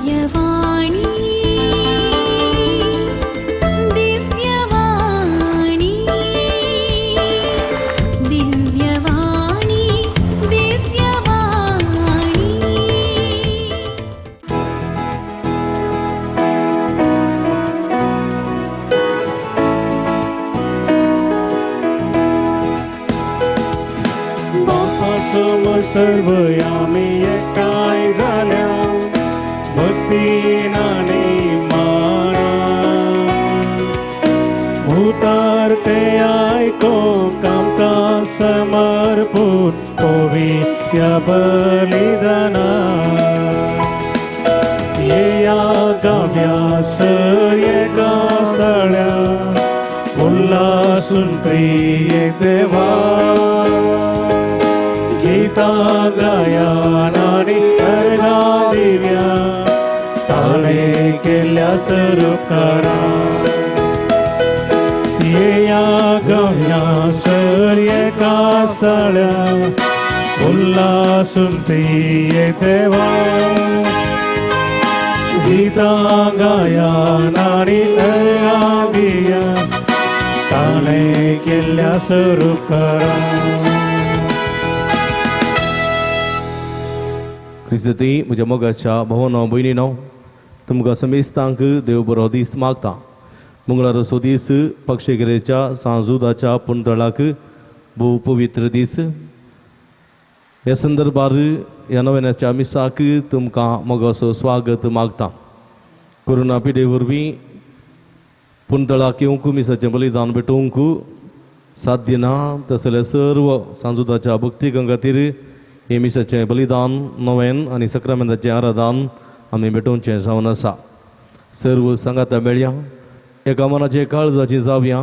दिव्यवाणी, दिव्यवाणी, दिव्यवाणी, दिव्यवाणी. बापा सर्व आमी एकठांय जाल्या भक्तीन आनी माना उतार ते आयकोंक आमकां समर्पून पवित्र बलिदाना येया गाव्या सर एका स्थळ्या उल्हासून प्रिय देवा गीता गायन आणि अर्घा दिव्या ताणे केल्या सरुकारा येया गाव्या सर एका साळ्या उल्हासून प्रिय देवा गीता गायन आणि अर्घा दिव्या ताणे केल्या सरुकारा. क्रिस्ती म्हज्या मोगाच्या भोवनो भयणीनो, तुमकां समेस्तांक देव बरो दीस मागता. मंगळारचो दीस पक्षेकरेच्या सांजुदाच्या पुंतळाक भोव पवित्र दीस. ह्या संदर्भार ह्या नव्याच्या मिसाक तुमकां मोगाचो स्वागत मागता. कोरोना पिडे वरवीं पुंतळाक येवंक मिसाचें बलिदान भेटोवंक साध्य ना, तसले सर्व सांजुदाच्या भक्ती खातीर हे मिसाचें बलिदान नवेन आनी सक्रामेंताचें आराधन आमी भेटोवचें जावन आसा. सर्व सांगाता मेळया, एका मनाचे काळजाची जावया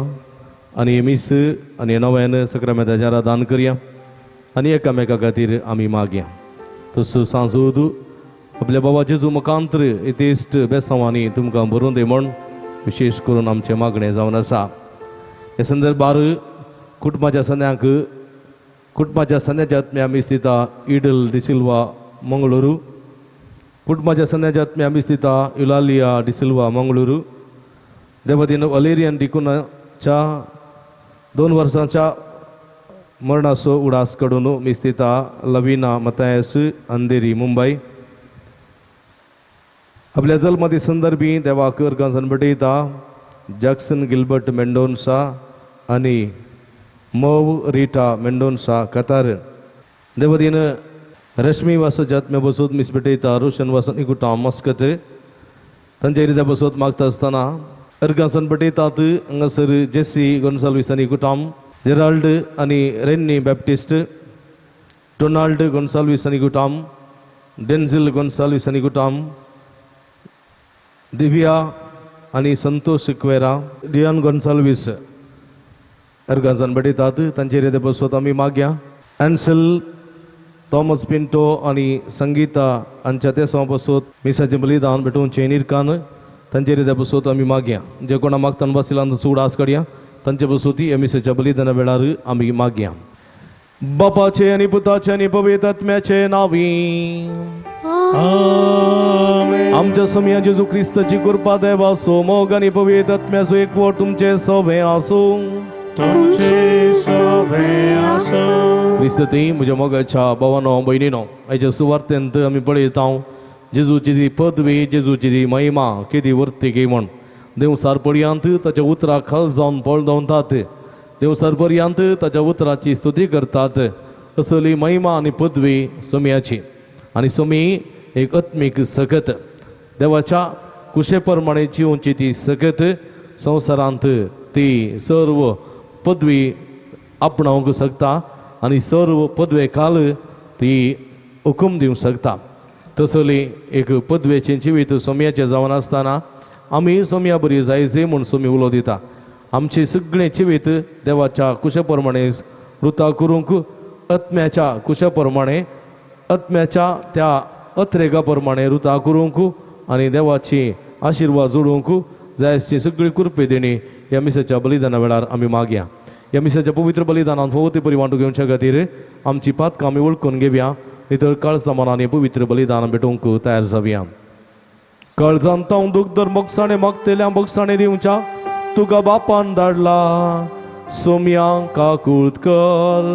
आनी हे मीस आनी नव्यान सक्रामेंताचें आराधन करया आनी एकामेका खातीर आमी मागया. तसो सांजूद आपल्या बाबा जेजू मुखांत्र इतिश्ट बेसांवांनी तुमकां बरोवन दी म्हूण विशेश करून आमचें मागणें जावन आसा. ह्या संदर्भार कुटुंबाच्या संद्यांक कुटुंबाच्या संद्याच्या आत्म्या मिस्तिता इडल डिसिल्वा मंगळुरू, कुटुंबाच्या संद्याच्या आत्म्या मिस्तिता युलालिया डिसिल्वा मंगळुरू, देवदीन वलेरियन डिकुनाच्या 2 वर्सांच्या मरणाचो उडास कडून मिस्तिता लवीना मतायस अंधेरी मुंबय. आपल्या जल्माती संदर्भी देवाक अर्गांसन भेटयता जॅक्सन गिल्बर्ट मेंडोन्सा आनी मव रिटा मेंडोन्सा कतार. देवदीन रश्मी वासाच्या आत्म्या बसोत मिस भेटयता रोशन वासन इकुटा मस्कत. तांच्या रित्या बसोत मागता आसतना अर्गांसन भेटयतात हांगासर जेसी गोन्साल्वीस आनी कुटाम, जेराल्ड आनी रेन्नी बॅप्टिस्ट, डोनाल्ड गोन्साल्वीस आनी कुटाम, डेन्झिल गोन्साल्वीस आनी कुटाम, दिव्या आनी संतोष सिक्वेरा, रियान गोन्साल्वीस अर्गांसान भेटयतात. तांचे रित्या बसोत आमी मागया. एन्सल थॉमस पिंटो आनी संगीता हांच्या तेसांव बसोत मिसाचें बलिदान भेटोवचें निरकान तांचे रित्या बसोत आमी मागया. जे कोणा मागतान बसिलान उडास काडया तांचे बसोती ह्या मिसाच्या बलिदाना वेळार आमी मागया. बापाचे आनी पुताचे आनी पवित्र आत्म्याचे नांवी आमच्या सोमया जेजू क्रिस्ताची कृपा देवाचो मोग आनी पवित्र आत्म्याचो एकवट तुमचे सवे आसूं. तुमचे सवे आसूं. क्रिस्ती म्हज्या मोगाच्या भावानो भयणीनो, आयच्या सुवार्तेंत आमी पळयता जेजूची ती पदवी, जेजूची ती महिमा केदी वर्ती गे म्हूण. देवसार पर्यंत ताच्या उतराक खाल जावन पळदवतात, देवसार पर्यंत ताच्या उतराची स्तुती करतात. असली महिमा आनी पदवी सोम्याची. आनी सोमी एक आत्मीक सकत, देवाच्या कुशे प्रमाणे जिवची ती सकत संवसारांत ती सर्व पदवी आपणावंक शकता आनी सर्व पदवे काल ती हुकूम दिवंक शकता. तसली एक पदवेचें जिवीत सोम्याचें जावन आसतना आमी सोम्या बरी जायजे म्हूण सोमी उलो दिता. आमचें सगळें जिवीत देवाच्या कुशे प्रमाणे रुता करूंक, आत्म्याच्या कुशा प्रमाणे, आत्म्याच्या त्या अत्रेगा प्रमाणे रुता करूंक आनी देवाची आशिर्वाद जोडूंक जाय ती सगळी कृपे देणी ह्या मिसाच्या बलिदाना वेळार आमी मागया. ह्या मिसाच्या पवित्र बलिदानान फावो ते परी वांटू घेवच्या खातीर आमची पातकां आमी वळखून घेवया, नितळ काळजा मनान पवित्र बलिदान भेटोवंक तयार जावया. काळजान तावून दुखदर मोगसाणे मागतेल्या मोगसाणे दिवच्या तुका बापान धाडला. सोम्या काकूत कर.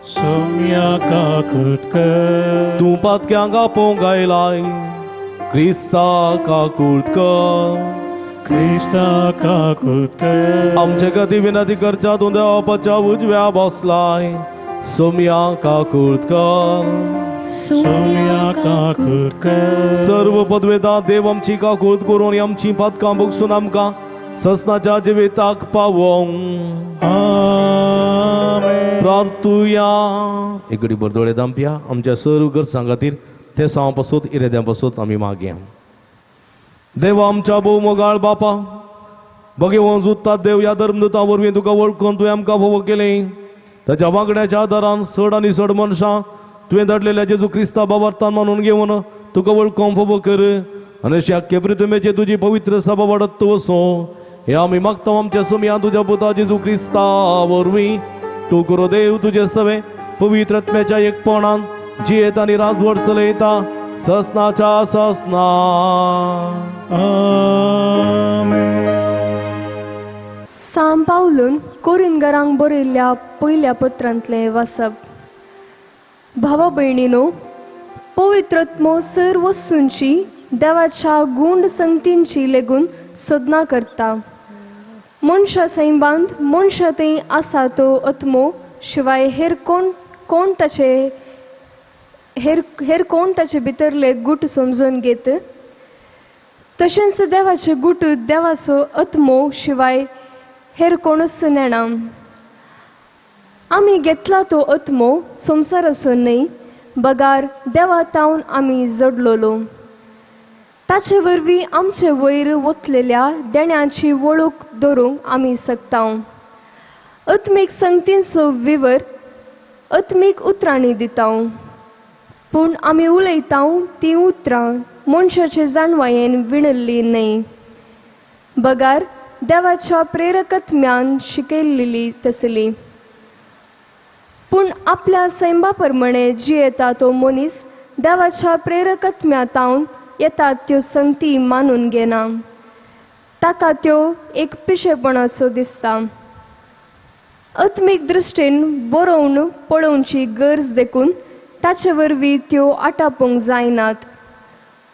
सोम्या काकूत कर. तूं पातक्यांक आपोवंक आयलाय क्रिस्ता काकूत कर. क्रिस्ता काकूत कर. आमचे खातीर विनंती करच्या तूं देवाच्या उजव्या बसलाय. सोम्या काकूत कर. सोम्या काकूत कर. सर्व पदवेदा देव आमची काकूत करून आमची पातकां भोगसून आमकां ससनाच्या जिविताक पावोवंक. आमेन. प्रार्थुया. एक घडी भर दोळे दामपया. आमच्या सर्व गरजां खातीर ते सावा पासत इरेद्यां पासत आमी मागया. देवा आमच्या भोव मोगाळ बापा, बगेवन जुत्ता देव ह्या धर्मदूता वरवीं तुका वळखून तुवें आमकां भोव केलें. ताच्या वागण्याच्या आदारान चड आनी चड मनशां तुवें धाडलेल्या जेजू क्रिस्ता बाबार्थान मानून घेवन तुका वळखून फोव कर आनी अशी आख्खे प्रितमेचे तुजी पवित्र सभा वाडत वचूं हे आमी मागता आमच्या समया तुज्या पुता जेजू क्रिस्ता वरवीं. तूं गुरू देव तुजे सवे पवित्र आत्म्याच्या एकपणान जियेत आनी राजवट चलयता ससनाच्या ससना. आमेन. सांत पावलून कोरिंदगरांक बरयल्ल्या पयल्या पत्रांतलें वाचप. भावा भयणीनो, पवित्रत्मो सर वस्तूंची देवाच्या गूंड संगतींची लेगून सोदना करता. मनशा सैबांत मनशा थंय आसा तो आत्मो शिवाय हेर कोण कोण ताचे हेर हेर कोण ताचे भितरले गूट समजून घेत. तशेंच देवाचे गूट देवाचो आत्मो शिवाय हेर कोणूच नेणा. आमी घेतला तो आत्मो संवसाराचो न्हय, बगार देवा तावन आमी जडलोलो. ताचे वरवीं आमचे वयर वतलेल्या देण्याची वळख दवरूंक आमी शकता. आत्मीक संगतींचो विवर आत्मीक उतरांनी दिता, पूण आमी उलयता तीं उतरां मनशाचे जाणवायेन विणल्ली न्हय, बगार देवाच्या प्रेरकत्म्यान शिकयल्ली तसली. पूण आपल्या सैमा प्रमाणे जियेता तो मनीस देवाच्या प्रेरकत्म्या तावन येतात त्यो संगती मानून घेना. ताका त्यो एक पिशेपणाचो दिसता. आत्मीक दृश्टीन बरोवन पळोवची गरज देखून ताचे वरवीं त्यो आटापूंक जायनात.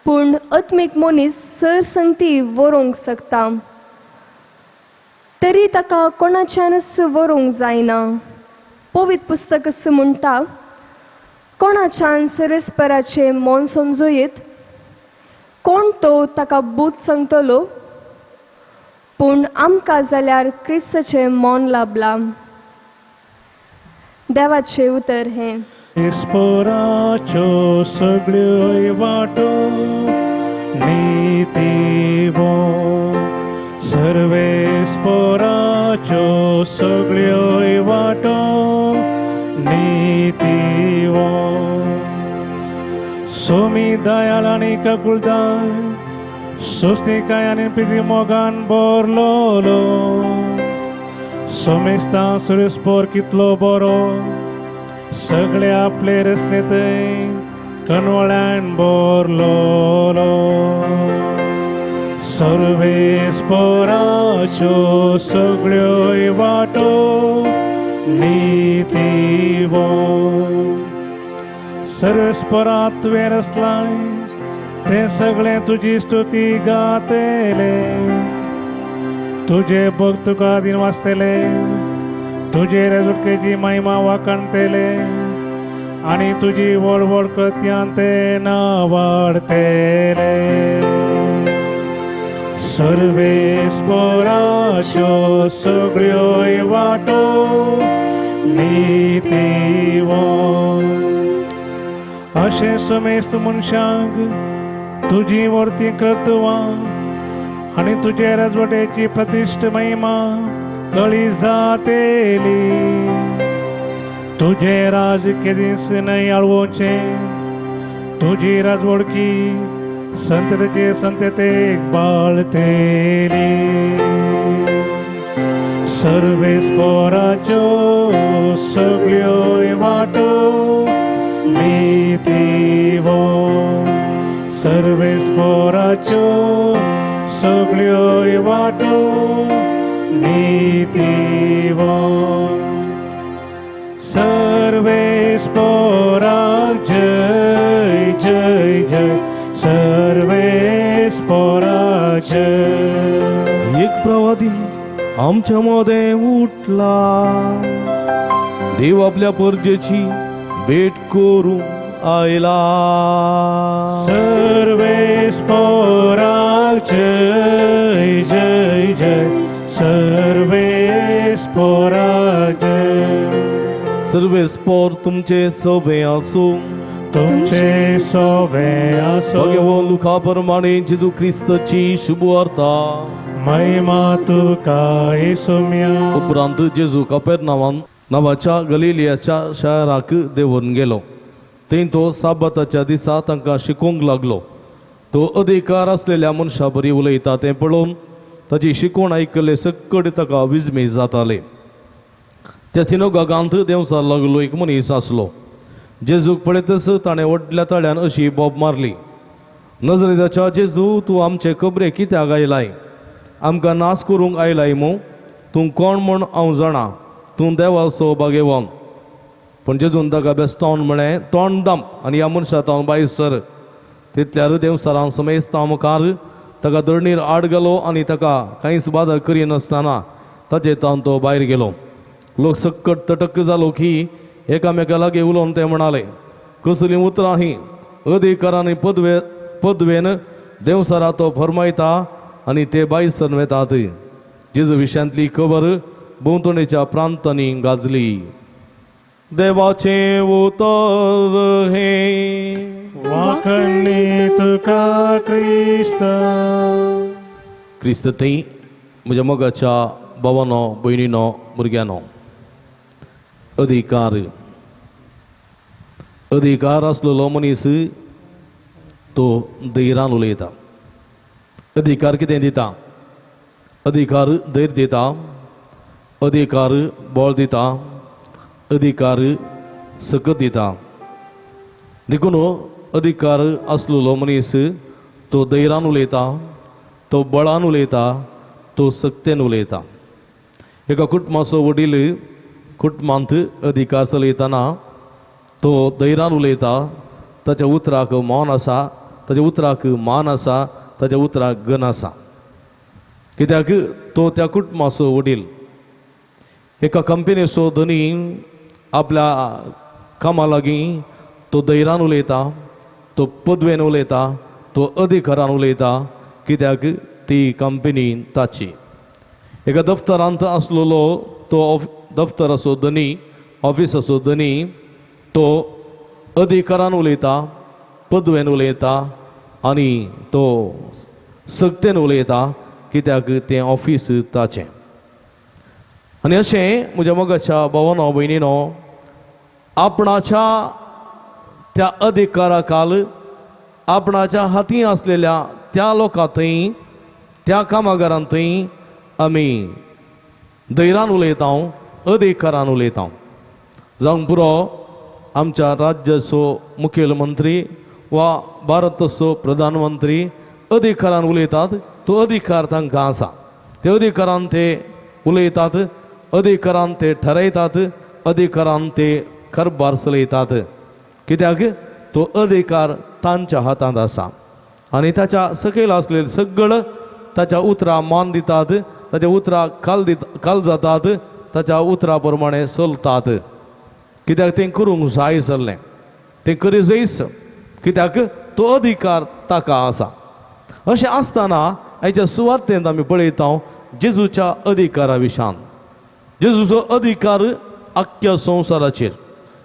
पूण आत्मीक मनीस सर संगती वरोवंक शकता, तरी ताका कोणाच्यानच वरोवंक जायना. पवित्र पुस्तक अशें म्हणटा, कोणाच्यान सरस्पराचें मन समजूं येत, कोण तो ताका बूद सांगतलो? पूण आमकां जाल्यार क्रिस्ताचें मन लाभलां. देवाचें उतर हें. इस्पोराच्यो सगळ्यो वाटो नितीवो, सर्वेस्पोराच्यो सगळ्यो वाटो नितीवो. सोमी दयाल आनी काकुळदार, सोस्तिकाय आनी प्रिती मोगान भरलोलो. सोमेस्ता सुरेस्पोर कितलो बरो, सगळे आपले रचनेतय कनवळ्यान भरलोलो. सर्वेस्पोराच्यो सगळ्यो वाटो नितीवो. सर्वेस्पोरात तुवें रचलाय तें सगळें तुजी स्तुती गातले. तुजे भक्त तुका दिन वाचतले, तुजे रेजुटकेची महिमा वाखाणतले आनी तुजी व्हड व्हड कृत्यां ते नावाडतले. सर्वेस्पोराच्यो सगळ्यो वाटो नितीवो. अशें समेस्त मनशांक तुजी व्हडती कर्तवां आनी तुजे राजवटेची प्रतिश्ठ महिमा कळी जातेली. तुजें राज केदींच न्हय आळवोचें, तुजी राजवडकी संततेचे संततेक बाळतेली. सर्वेस्पोराच्यो सगळ्यो वाटो नितीवो, सर्वेस्पोराच्यो देवाच्यो सगळ्योय वाटो नितीवन सर्वेस्पोराक जय जय जय सर्वेस्पोराक जय. एक प्रवादी आमच्या मदें उठला, देव आपल्या परजेची भेट करूंक आयला. सर्वेस्पोराक जय जय जय सर्वेस्पोराक जय. सर्वेस्पोर तुमचे सवे आसूं, तुमचे सोवे आसो. सगळे लुका प्रमाणे जेजू क्रिस्ताची शुभवार्ता. महिमा तुका येसुम्या. उपरांत जेजू कपेरनावान नांवाच्या गलिलियाच्या शहराक देंवून गेलो. थंय तो साबाताच्या दिसा तांकां शिकोवंक लागलो. तो अधिकार आसलेल्या मनशा बरी उलयता तें पळोवन ताची शिकवण आयकल्ले सक्कड ताका विजमीज जाताले. त्या सिनोगागांत देंवचार लागलो एक मनीस आसलो. जेजूक पळयतच ताणें व्हडल्या ताळ्यान अशी बोब मारली, नजरेच्या जेजू, तूं आमचे खबरे कित्याक आयलाय? आमकां नाश करूंक आयलाय मू? तूं कोण म्हूण हांव जाणा, तूं देवाचो भागेवन. पूण जेजून ताका बेस्तावन म्हळें, तोंड दाम आनी ह्या मनशा तावन भायर सर. तितल्यार देवचारान समेस्तां मुखार ताका धरणीर आड घालो आनी ताका कांयच बादा करिनासतना ताचे तावन तो भायर गेलो. लोक सक्कट तटक जालो की एकामेका लागीं उलोवन ते म्हणाले, कसलीं उतरां हीं? अधिकारांनी पदवेन देंवचारा तो फरमायता आनी ते भायर सरून वेतात. जेजू विशयांतली खबर भोंवतणीच्या प्रांतांनी गाजली. देवाचें उतर हें. वाखणी तुका क्रिस्ता. क्रिस्त थंय म्हज्या मोगाच्या भावानो, भयणीनो, भुरग्यांनो, अधिकार अधिकार आसलेलो मनीस तो धैर्यान उलयता. अधिकार कितें दिता? अधिकार धैर्य दिता, अधिकार बळ दिता, अधिकार सकत दिता. देखून अधिकार आसलेलो मनीस तो धैर्यान उलयता, तो बळान उलयता, तो सक्तेन उलयता. एका कुटुंबाचो वडील कुटुंबांत अधिकार चलयतना तो धैर्यान उलयता, ताच्या उतराक मान आसा, ताच्या उतराक मान आसा, ताच्या उतराक गण आसा. कित्याक तो त्या कुटुंबाचो वडील. एका कंपनीचो धनी आपल्या कामा लागीं तो धैर्यान उलयता, तो पदवेन उलयता, तो अधिकारान उलयता, कित्याक ती कंपनी ताची. एका दफ्तरांत आसलेलो तो दफ्तराचो धनी, ऑफिसाचो धनी तो अधिकारान उलयता, पदवेन उलयता आनी तो सक्तेन उलयता, कित्याक तें ऑफीस ताचें. आनी अशें म्हज्या मोगाच्या भावानो, भयणीनो, आपणाच्या त्या अधिकारा काल आपणाच्या हाती आसलेल्या त्या लोकां थंय, त्या कामागारां थंय आमी धैर्यान उलयता, अधिकारान उलयता. जावंक पुरो आमच्या राज्याचो मुखेलमंत्री वा भारताचो प्रधानमंत्री अधिकारान उलयतात, तो अधिकार तांकां आसा. ते अधिकारान ते उलयतात, अधिकारान ते ठरयतात, अधिकारान ते कारभार चलयतात. कित्याक तो अधिकार तांच्या हातांत आसा आनी ताच्या सकयल आसलेले सगळं ताच्या उतरां मान दितात, ताच्या उतरां काल जातात, ताच्या उतरां प्रमाणे चलतात. कित्याक तें करूंक जाय जाल्लें, तें करी जायच, कित्याक तो अधिकार ताका आसा. अशें आसतना आयच्या सुवार्तेंत आमी पळयता जेजूच्या अधिकारा विशान. जेजूचो अधिकार आख्ख्या संवसाराचेर,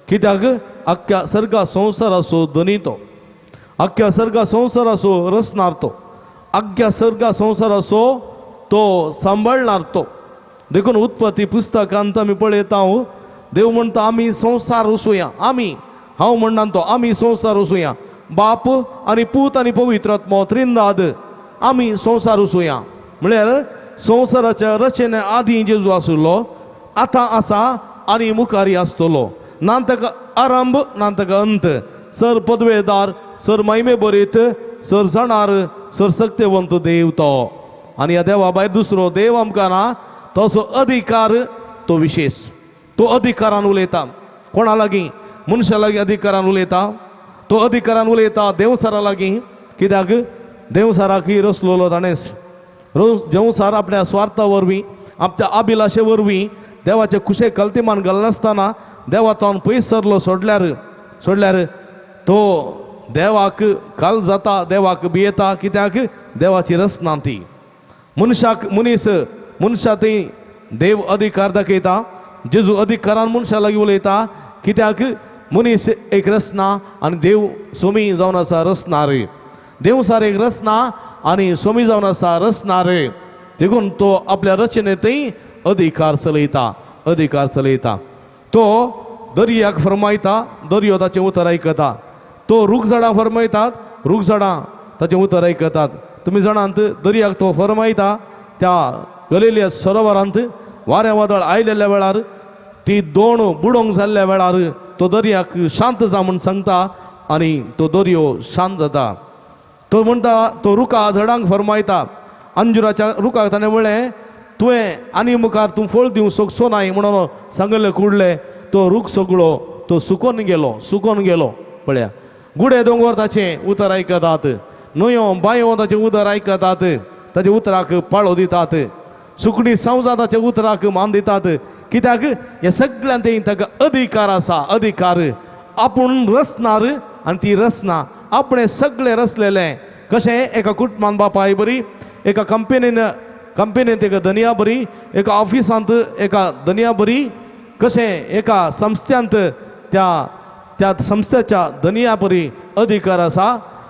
कित्याक आख्ख्या सर्गा संवसाराचो धनी तो, आख्ख्या सर्गा संवसाराचो रचणार तो, आख्ख्या सर्गा संवसाराचो तो सांबाळणार तो. देखून उत्पत्ती पुस्तकांत आमी पळयता, देव म्हणटा आमी संवसार वसुया, आमी, हांव म्हणना तो, आमी संवसार वसुया, बाप आनी पूत आनी पवित्र आत्मो त्रिंदाद आमी संवसार वसुया. म्हळ्यार संवसाराच्या रचने आदीं जेजू आशिल्लो, आतां आसा आनी मुखारी आसतलो. ना ताका आरंभ ना ताका अंत. सर पदवेदार, सर महिमे बरीत, सर जाणार, सरसक्तेवंत देव तो. आनी ह्या देवा भायर दुसरो देव आमकां ना. तसो अधिकार तो विशेश, तो अधिकारान उलयता. कोणा लागीं? मनशा लागीं अधिकारान उलयता. तो अधिकारान उलयता देवसारा लागीं. कित्याक? देवसाराकय रचलोलो ताणेंच. देवसार आपल्या स्वार्था वरवीं, आपल्या अभिलाशे वरवीं देवाचे कुशे कल्तिमान घालनासतना देवा तावन पयस सरलो. सोडल्यार तो देवाक काल जाता, देवाक भियेता. कित्याक? देवाची रचना ती. मनशाक मनीस मनशा थंय देव अधिकार दाखयता. जेजू अधिकारान मनशा लागीं उलयता. कित्याक? मनीस एक रचना आनी देव सोमी जावन आसा रचणार. देवसार एक रचना आनी सोमी जावन आसा रचणार. देखून तो आपल्या रचनेंतय अधिकार चलयता, अधिकार चलयता. तो दर्याक फरमायता, दर्यो ताचें उतर आयकता. तो रूख झाडां फरमायतात, रूख झाडां ताचें उतर आयकतात. तुमी जाणांत, दर्याक तो फरमायता त्या गलेल्या सरोवरांत वारें वादळ आयलेल्या वेळार, ती दोण बुडोवंक जाल्ल्या वेळार तो दर्याक शांत जा म्हूण सांगता आनी तो दर्यो शांत जाता. तो म्हणटा, तो रुखा झाडांक फरमायता. अंजुराच्या रुखाक ताणें म्हणलें, तुवें आनी मुखार तूं फळ दिवंक शकचो नाय म्हणून सांगलें कुडलें. तो रूख सगळो तो सुकोन गेलो, सुकोन गेलो. पळया, गुडे दोंगर ताचें उतर आयकतात, न्हंयो बांयो ताचें उतर आयकतात, ताच्या उतराक पाळो दितात. सुकणी संवसार ताच्या उतराक मान दितात. कित्याक? ह्या सगळ्यांत ताका अधिकार आसा. अधिकार आपूण रचणार आनी ती रचना आपणें सगळें रचलेलें. कशें एका कुटुंबान बापाय बरी, एका कंपनीन एका धनया बरी, एका ऑफिसांत एका धनया बरी, कशें एका संस्थ्यांत त्या त्या संस्थेच्या धनया बरी अधिकार आसा.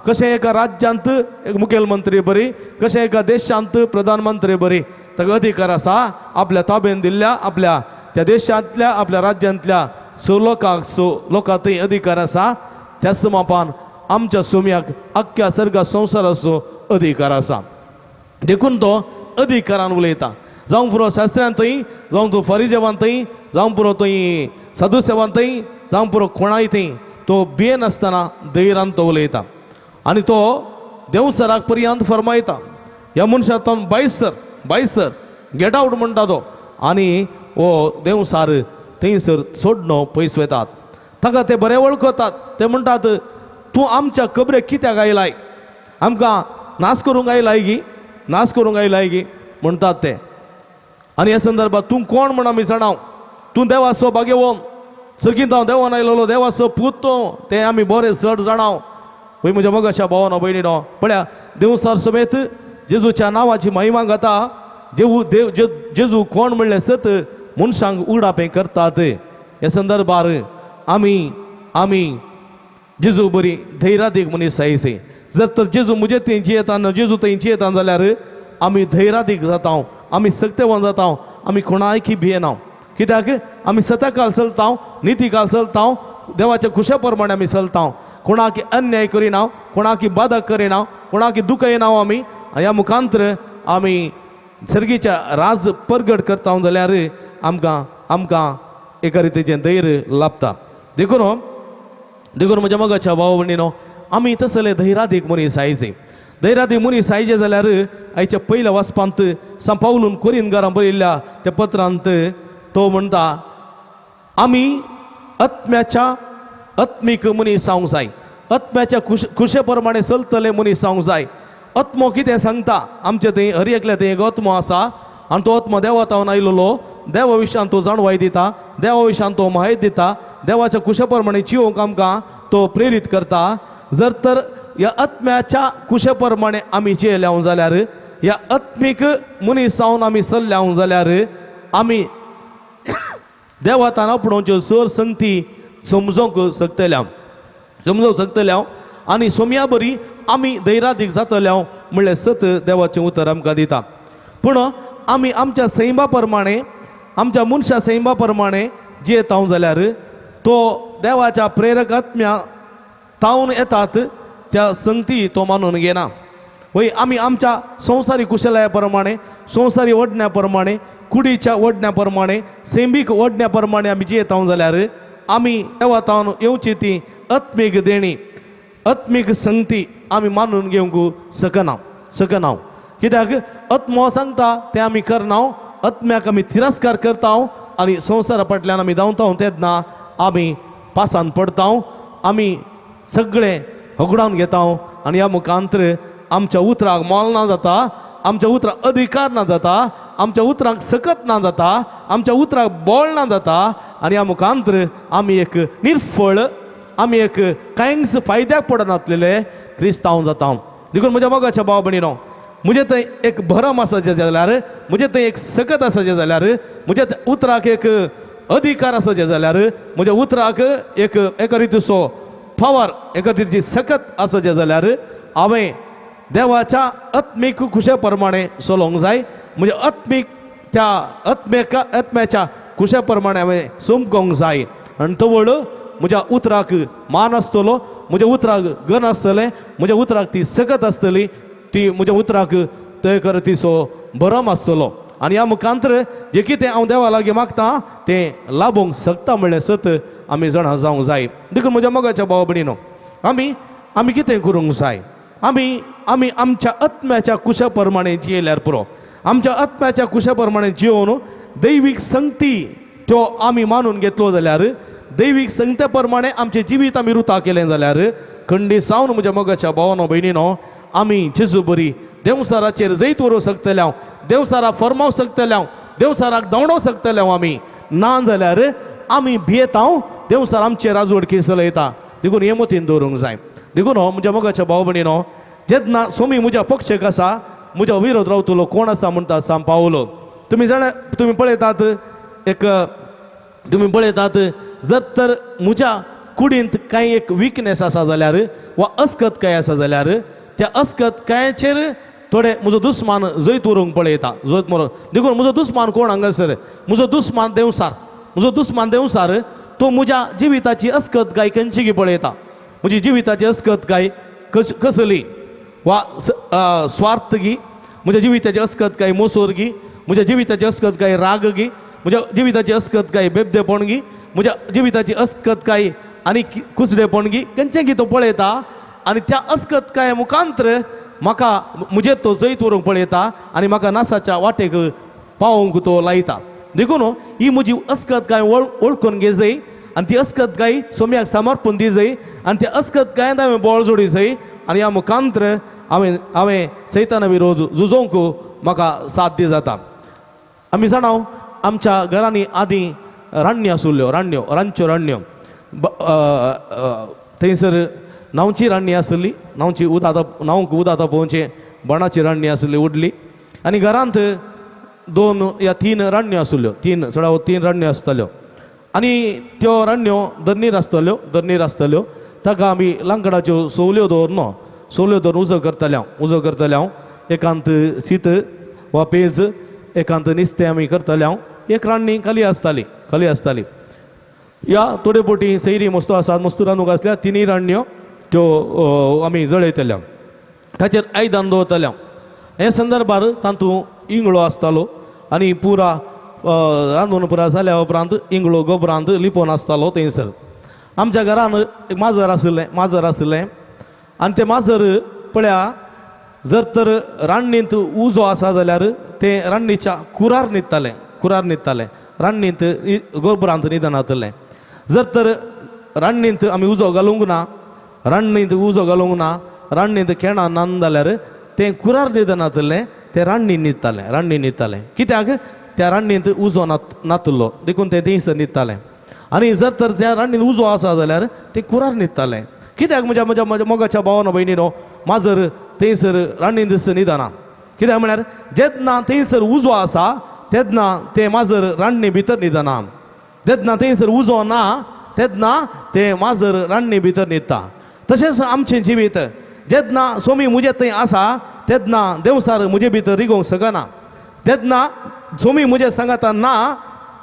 कशें एका राज्यांत एक मुखेलमंत्री बरी, कशें एका देशांत प्रधानमंत्री बरी ताका अधिकार आसा. आपल्या ताब्यान दिल्ल्या आपल्या त्या देशांतल्या आपल्या राज्यांतल्या सो लोकांक सो लोकां थंय अधिकार आसा. त्याच मापान आमच्या सोम्याक अख्ख्या सर्गा संवसाराचो अधिकार आसा. देखून तो अधिकारान उलयता. जावं पुरो शास्त्र्यान थंय, जावं तो फरिजेवान थंय, जावं पुरो थंय सदुसेवान थंय, जावं पुरो कोणाय थंय, तो भियेनासतना धैर्यान तो उलयता. आनी तो देवसराक पर्यंत फरमायता. ह्या मनशाक तो भायर सर गेट आवट म्हणटा तो. आनी हो देवसार थंयसर सोडणो पयस वतात. ताका ते बरे वळखतात. ते म्हणटात, तूं आमच्या कबरेक कित्याक आयलाय? आमकां नाश करूंक आयलाय गी, नाश करूंक आयलाय गी म्हणटात ते. आनी ह्या संदर्भात तूं कोण म्हण आमी जाणाव. तूं देवाचो भाग्यवन, सर्गींत हांव देवान आयलोलो देवाचो पूत तूं, तें आमी बरें चड जाणाव. वय म्हज्या मोगाच्या भावानो भयणीनो, पळया देवसार समेत जेजूच्या नांवाची महिमा गाता. जेवू देव जेजू कोण म्हणलें सत मनशांक उगडापें करतात. ह्या संदर्भार आमी आमी जेजू बरी धैर्यादीक मनीस आयचे. जर तर जेजू म्हजे थंय जियेता, जेजू थंय जियेता जाल्यार आमी धैर्यादीक जाता, आमी सक्तेवन जाता, आमी कोणायकी भियेना. कित्याक? आमी सताकाल चलता, नितीकाल चलता, देवाच्या खुशा प्रमाणे आमी चलता. कोणाक अन्याय करिना, कोणाक बादा करिना, कोणाक दुखयना आमी. ह्या मुखांतर आमी सर्गीच्या राज परगट करता जाल्यार आमकां आमकां एका रितीचें धैर्य लाभता. देखून देखून म्हज्या मोगाच्या भाव भयणीनो, आमी तसले धैर्यादीक मनीस आयचे. धैर्यादीक मनीस आयचे जाल्यार आयच्या पयल्या वाचपांत सांत पावलून कोरिंदकारां बरयल्ल्या त्या पत्रांत तो म्हणटा, आमी आत्म्याच्या आत्मीक मनीस जावंक जाय. आत्म्याच्या खुशे प्रमाणे चलतले मनीस जावंक जाय. आत्मो कितें सांगता? आमचे थंय हर एकल्या थंय एक आत्मो आसा आनी तो आत्मो देवा तावन आयलेलो. देवा विशयान तो जाणवाय दिता, देवा विशयान तो म्हायत दिता, देवाच्या कुशा प्रमाणे जिवंक आमकां तो प्रेरीत करता. जर तर ह्या आत्म्याच्या कुशे प्रमाणे आमी जियेल्या जाल्यार, ह्या आत्मीक मनीस जावन आमी चल्ल्या जाल्यार आमी देवातान आपणाच्यो सर संगती समजोंक शकतल्या, समजोंक शकतल्या आनी सोम्या बरी आमी धैर्यादीक जातल्या म्हणलें सत देवाचें उतर आमकां दिता. पूण आमी आमच्या सैमा प्रमाणे, आमच्या मनशा सैमा प्रमाणे जियेता जाल्यार तो देवाच्या प्रेरक आत्म्या तावन येतात त्या संगती तो मानून घेना. वय आमी आमच्या संवसारी कुशलाया प्रमाणे, संवसारी ओडण्या प्रमाणे, कुडीच्या ओडण्या प्रमाणे, सैमीक ओडण्या प्रमाणे आमी जियेता जाल्यार आमी देवा तावन येवची ती आत्मीक देणी, आत्मीक संगती आमी मानून घेवंक शकना. शकना. कित्याक आत्मो सांगता तें आमी करना, आत्म्याक आमी तिरस्कार करता आनी संवसारा फाटल्यान आमी धांवता तेन्ना आमी पासान पडटा, आमी सगळें होगडावन घेता आनी ह्या मुखांतर आमच्या उतराक मोल ना जाता, आमच्या उतराक अधिकार ना जाता, आमच्या उतराक सकत ना जाता, आमच्या उतराक बोळ ना जाता आनी ह्या मुखांतर आमी एक निर्फळ, आमी एक कांयच फायद्याक पडनासलेले क्रिस्तांव जाता. देखून म्हज्या मोगाच्या भाव भयणीनो, म्हजे थंय एक भरम आसाचें जाल्यार, म्हजे थंय एक सकत आसाचें जाल्यार, म्हज्या उतराक एक अधिकार आसाचें जाल्यार, म्हज्या उतराक एक एका रितीचो पावर, एका रितीची सकत आसाचें जाल्यार हांवें देवाच्या आत्मीक खुशे प्रमाणे चलोवंक जाय. म्हज्या आत्मीक त्या आत्म्याक आत्म्याच्या खुशे प्रमाणे हांवें चमकोंक जाय आनी तवळ म्हज्या उतराक मान आसतलो, म्हज्या उतराक गन आसतलें, म्हज्या उतराक ती सकत आसतली, ती म्हज्या उतराक ते करतीचो भरम आसतलो आनी ह्या मुखांतर जें कितें हांव देवा लागीं मागता तें लाबोवंक शकता म्हणलें सत आमी जाणा जावंक जाय. देखून म्हज्या मोगाच्या भाव भयणीनो, आमी आमी कितें करूंक जाय, आमी आमी आमच्या आत्म्याच्या कुशा प्रमाणे जियेल्यार पुरो. आमच्या आत्म्याच्या कुशा प्रमाणे जियोवन दैवीक संगती त्यो आमी मानून घेतलो जाल्यार, दैवीक संगते प्रमाणे आमचें जिवीत आमी रुता केलें जाल्यार खंडी सावन म्हज्या मोगाच्या भावानो भयणीनो आमी जेजू बरी देंवसाराचेर जैत व्हरूंक शकतले हांव, देंवसाराक फरमावंक शकतले हांव, देंवसाराक धांवडोवंक शकतले हांव आमी. ना जाल्यार आमी भियेता, देंवसार आमचेर राजवडकी चलयता. देखून हें मतीन दवरूंक जाय. देखून हो म्हज्या मोगाच्या भाव भयणीनो, जेन्ना सोमी म्हज्या पक्षेक आसा, म्हज्या विरोध रावतलो कोण आसा म्हणटा सांग पावलो. तुमी जाणा, तुमी पळयतात एक, तुमी पळयतात जर तर म्हज्या कुडींत कांय एक विकनेस आसा जाल्यार वा अस्कत काय आसा जाल्यार त्या अस्कत कांयचेर थोडे म्हजो दुस्मान जैत व्हरूंक पळयता, जैत व्हरूंक. देखून म्हजो दुस्मान कोण हांगासर, म्हजो दुस्मान देंवसार, म्हजो दुस्मान देंवसार तो म्हज्या जिविताची अस्कत काय खंयची गी पळयता, म्हजी जिविताची अस्कत काय कसली वा स्वार्थ गी, म्हज्या जिविताची अस्कत काय मोसोर गी, म्हज्या जिविताची अस्कत काय राग गी, म्हज्या जिविताची अस्कत काय बेबदेपण गी, म्हज्या जिविताची अस्कत काय आनी कुसडेपण गी, खंयचें गी तो पळयता आनी त्या अस्कत काय मुखांतर म्हाका म्हजेर तो जैत व्हरूंक पळयता आनी म्हाका नासाच्या वाटेक पावोवंक तो लायता. देखून ही म्हजी अस्कत काय वळखून घे जाय आनी ती अस्कत काय सोम्याक समर्पण दी जाय आनी त्या अस्कत कांय हांवें बळ जोडी जाय आनी ह्या मुखांतर हांवें हांवें सैताना विरोध झुजोवंक म्हाका साध्य जाता. आमी जाणा आमच्या घरांनी आदीं राण्यो आशिल्ल्यो, राण्यो, रांदच्यो राण्यो, थंयसर न्हांवची राण्णी आसली, न्हांवची उदक न्हांवंक उदक तापोवचें बोणाची राण्णी आसली व्हडली आनी घरांत 2 या 3 राण्यो आशिल्ल्यो, 3 चडावत 3 राण्यो आसताल्यो आनी त्यो राण्यो दर्नीर आसताल्यो, दर्नीर आसताल्यो. ताका आमी लांकडाच्यो सोवल्यो दवरन, सोवल्यो दवरून उजो करताले हांव, उजो करताले हांव. एकांत शीत वा पेज, एकांत नुस्तें आमी करताले हांव. एक राण्णी खाली आसताली, खाली आसताली. या थोडे पोटी सैरी मस्तो आसात, मस्तू रांदूंक आसल्या तिनूय राण्यो त्यो आमी जळयतले हांव, ताचेर आयदन दवरताले हांव. हे संदर्भार तातूंत इंगळो आसतालो आनी पुरा रांदून पुरा जाल्या उपरांत इंगळो गोबरांत लिपोवन आसतालो थंयसर. आमच्या घरान एक माजर आशिल्लें, माजर आशिल्लें आनी तें माजर पळया जर तर राण्णींत उजो आसा जाल्यार तें राण्णीच्या कुरार न्हिदतालें, कुरार न्हिदतालें, राण्णींत गोबरांत न्हिदनातलें. जर तर राण्णींत आमी उजो घालूंक ना, राण्णींत उजो घालूंक ना, राण्णींत केणां ना जाल्यार तें कुरार न्हिदनातलें, तें राण्णी न्हिदतालें, राण्णी न्हिदतालें. कित्याक त्या राण्णींत उजो नातलो देखून तें थंयसर न्हिदतालें. आनी जर तर त्या राण्णींत उजो आसा जाल्यार तें कुरार न्हिदतालें. कित्याक म्हज्या म्हज्या म्हज्या मोगाच्या भावानो भयणीनो माजर थंयसर राण्णींत न्हिदना. कित्याक म्हळ्यार जेन्ना थंयसर उजो आसा तेन्ना तें माजर राण्णी भितर न्हिदना, जेन्ना थंयसर उजो ना तेन्ना तें माजर राण्णी भितर न्हिदता. तशेंच आमचें जिवीत जेन्ना सोमी म्हजे थंय आसा तेन्ना देंवसार म्हजे भितर रिगोवंक शकना, तेन्ना सोमी म्हजे सांगाता ना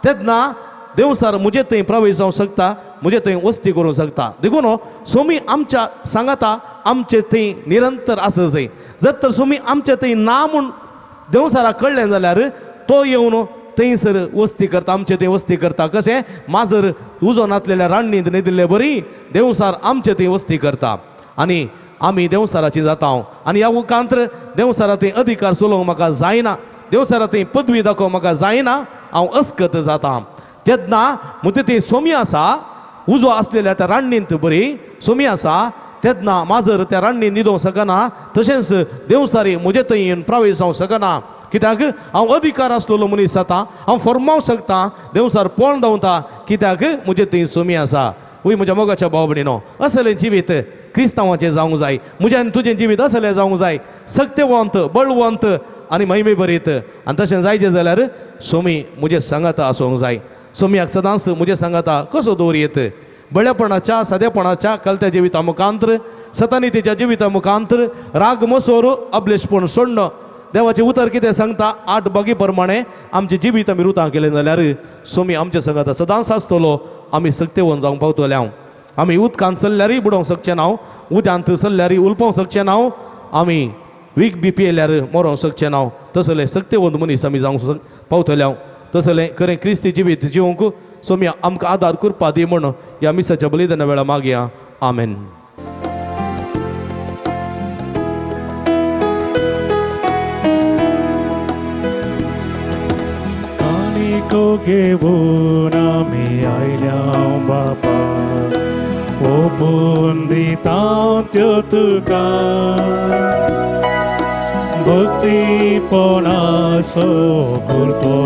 तेन्ना देंवसार म्हजे थंय प्रवेश जावंक शकता, म्हजे थंय वस्ती करूंक शकता. देखून सोमी आमच्या सांगाता आमचे थंय निरंतर आसा जाय. जर तर सोमी आमचे थंय ना म्हूण देंवसाराक कळ्ळें जाल्यार तो येवन थंयसर वस्ती करता, आमचे थंय वस्ती करता. कशें माजर उजो नातलेल्या राण्णींत न्हिदिल्ले बरी देंवसार आमचे थंय वस्ती करता आनी आमी देंवसाराची जाता आनी ह्या उकांत्र देंवसारा थंय अधिकार चलोवंक म्हाका जायना, देंवसारा थंय पदवी दाखोवंक म्हाका जायना, हांव अस्कत जाता. तेन्ना म्हजे थंय सोमी आसा, उजो आसलेल्या त्या राण्णींत बरी सोमी आसा, तेन्ना माजर त्या राण्णीन न्हिदोवंक शकना, तशेंच देंवसारी म्हजे थंय येवन प्रवेश जावंक शकना. कित्याक हांव अधिकार आसलेलो मनीस जाता, हांव फॉर्मावंक शकता, देंवसार पळोवन धांवता, कित्याक म्हजे थंय सोमी आसा. वय म्हज्या मोगाच्या भाव भयणीनो, असलें जिवीत क्रिस्तांवाचें जावंक जाय. म्हजें आनी तुजें जिवीत असलें जावंक जाय, सक्तेवंत, बळवंत आनी महिमे भरीत. आनी तशें जायचें जाल्यार सोमी म्हजें सांगाता आसूंक जाय. सोमयाक सदांच म्हजें सांगाता कसो दवरयेत? बळेपणाच्या, सादेपणाच्या कलत्या जिविता मुखांत्र, सतानितीच्या जिविता मुखांत्र, राग मसोर अबलेशपण सोडणं. देवाचें उतर कितें सांगता? 8 बागी प्रमाणे आमचें जिवीत आमी रुतां केलें जाल्यार सोमी आमच्या सांगाता सदांच आसतलो. आमी सक्तेवन जावंक पावतले. हांव आमी उदकांत चल्ल्यारय बुडोवंक शकचे ना, उद्यांत चल्ल्यारय उलपोवंक शकचे ना, आमी वीक बी पियेल्यार मरोंक शकचे ना. तसले सक्तेवंत मनीस आमी जावंक पावतले. हांव तसलें खरें क्रिस्ती जिवीत जिवंक सोमी आमकां आदार करपा दी म्हूण ह्या मिसाच्या बलिदाना वेळार मागया. आमेन. काणिको घेवन आमी आयल्या बापा, ओपून दिता त्यो तुका, भक्तीपणाचो करतो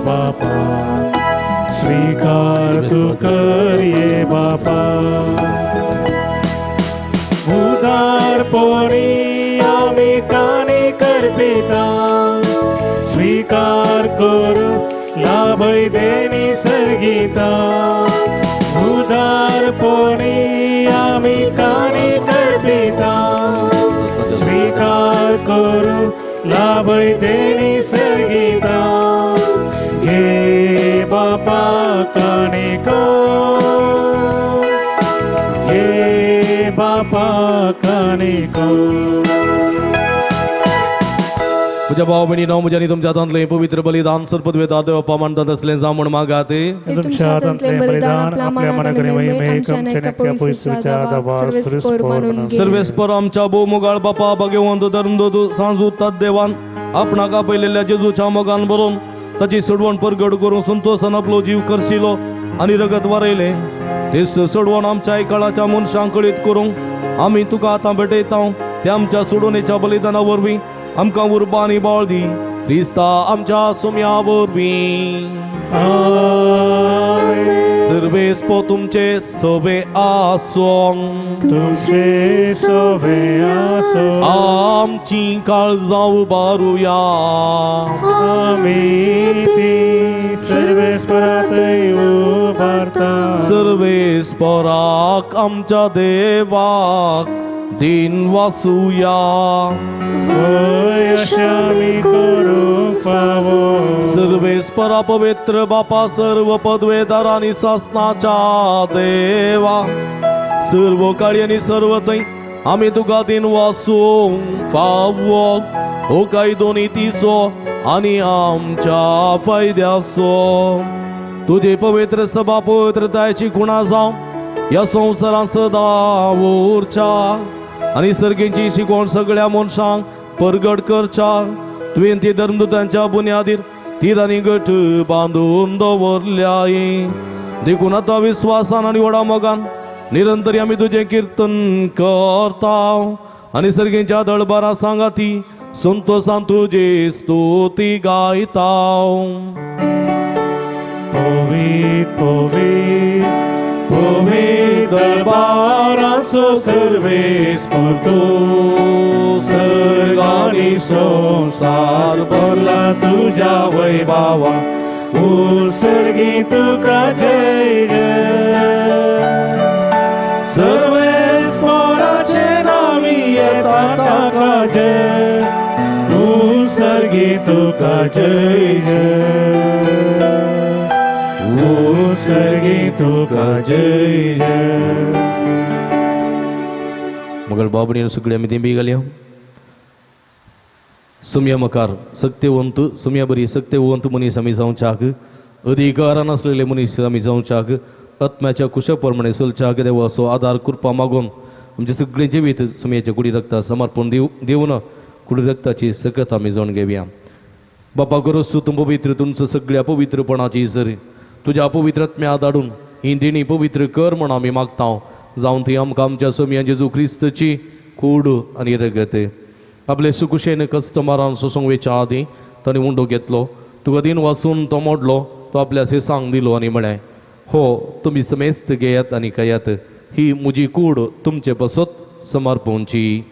बापा, स्वीकार तूं करये बापा. उदारपणी आमी काणी करपिता, स्वीकार करू लाभय देणी सर्गीता. उदारपणी आमी काणी करपिता, स्वीकार करू लाभय देणी सर्गीता. घे बापा काणिको, घे बापा काणिको. म्हज्या भाव भयणीनो, म्हज्या आनी तुमच्या हातांतलें पवित्र बलिदान सरपदवेदा देवपा मानतात असलें जावं म्हूण मागात. तुमच्या हातांतलें बलिदान आपल्या मनाक आनी महिमेक आमच्या नक्या पयसूच्या दबार सर्वेस्पर मानून घे. सर्वेस्पर आमच्या भोव मोगाळ बापा, भाग्यवंत धर्मदूत सांजू देवान आपणाक आपयलेल्या जेजूच्या मोगान बरोवन ताची सोडवण परगट करून संतोशान आपलो जीव करशिलो आनी रगत वारयलें. तेच सोडवण आमच्या काळाच्या मनशांक कळीत करूंक आमी तुका आतां भेटयता. त्या आमच्या सोडवणेच्या बलिदाना वरवीं आमकां उर्बा आनी बळ दी, क्रिस्ता आमच्या सोम्या वरवीं. सर्वेस्पो तुमचे सोबे आसों, तुमचे सोबे आसो. आमची काळजां उबारुया. आमी ती सर्वेस्परात उबारता. सर्वेस्पराक आमच्या देवाक दिन वासुया. वय अशें आमी करूंक फावो. सर्वेस्परा पवित्र बापा, सर्व पदवेदार आनी सासनाच्या देवा, सर्व काळी आनी सर्व थंय आमी तुका दिन वासूंक फावो. हो कायदो नितीचो आनी आमच्या फायद्याचो. तुजे पवित्र सभा पवित्रतायेची गुणा जावं ह्या संवसारांत सदां उरच्या आनी सर्गेची शिकवण सगळ्या मनशांक परगट करच्या. तुवें ती धर्मदूतांच्या बुन्यादीर तिरांनी गट बांदून दवरल्याय. देखून आतां विस्वासान आनी व्हडा मोगान निरंतर आमी तुजें किर्तन करता आनी सर्गेच्या दळबारा सांगाती संतोसान तुजी स्तुती गायता. पवित पवित पवित दरबाराचो सर्वेस्पर तूं, सर्गानी संवसार भरला तुज्या वैभावा, उत्सर्गी तुका जय जय. सर्वेस्पराचे नावी येता ताका जय, उत्सर्गी तुका जय जय, उत्सर्गी तुका जय जय. मगळ बाबडीन सगळी आमी तेंबी घालया. सुम्या मकार सक्तेवंत, सुम्या बरी सक्तेवंत मनीस आमी जावच्याक, अधिकारान आसलेले मनीस आमी जावच्याक, आत्म्याच्या कुशा प्रमाणे चलच्याक देवाचो आदार कृपा मागून आमचे सगळें जिवीत सुमयाच्या कुडी रक्ता समर्पण दिवन कुडी रक्ताची सकत आमी जावन घेवया. बापा गरज तूं पवित्र तुमचं सगळ्या पवित्रपणाची सर तुज्या पवित्रत्म्या धाडून ही देणी पवित्र कर म्हण आमी मागता जावन ती आमकां आमच्या सोमया जेजू क्रिस्तची कूड आनी रगत. आपले सुकुशेन कस्टमरान सोसूंक वेच्या आदीं ताणें उंडो घेतलो, तुका दिन वाचून तो मोडलो, तो आपल्या सांग दिलो आनी म्हळें, हो तुमी समेस्त घेयात आनी खायात, ही म्हजी कूड तुमचे पासत समर्पणची.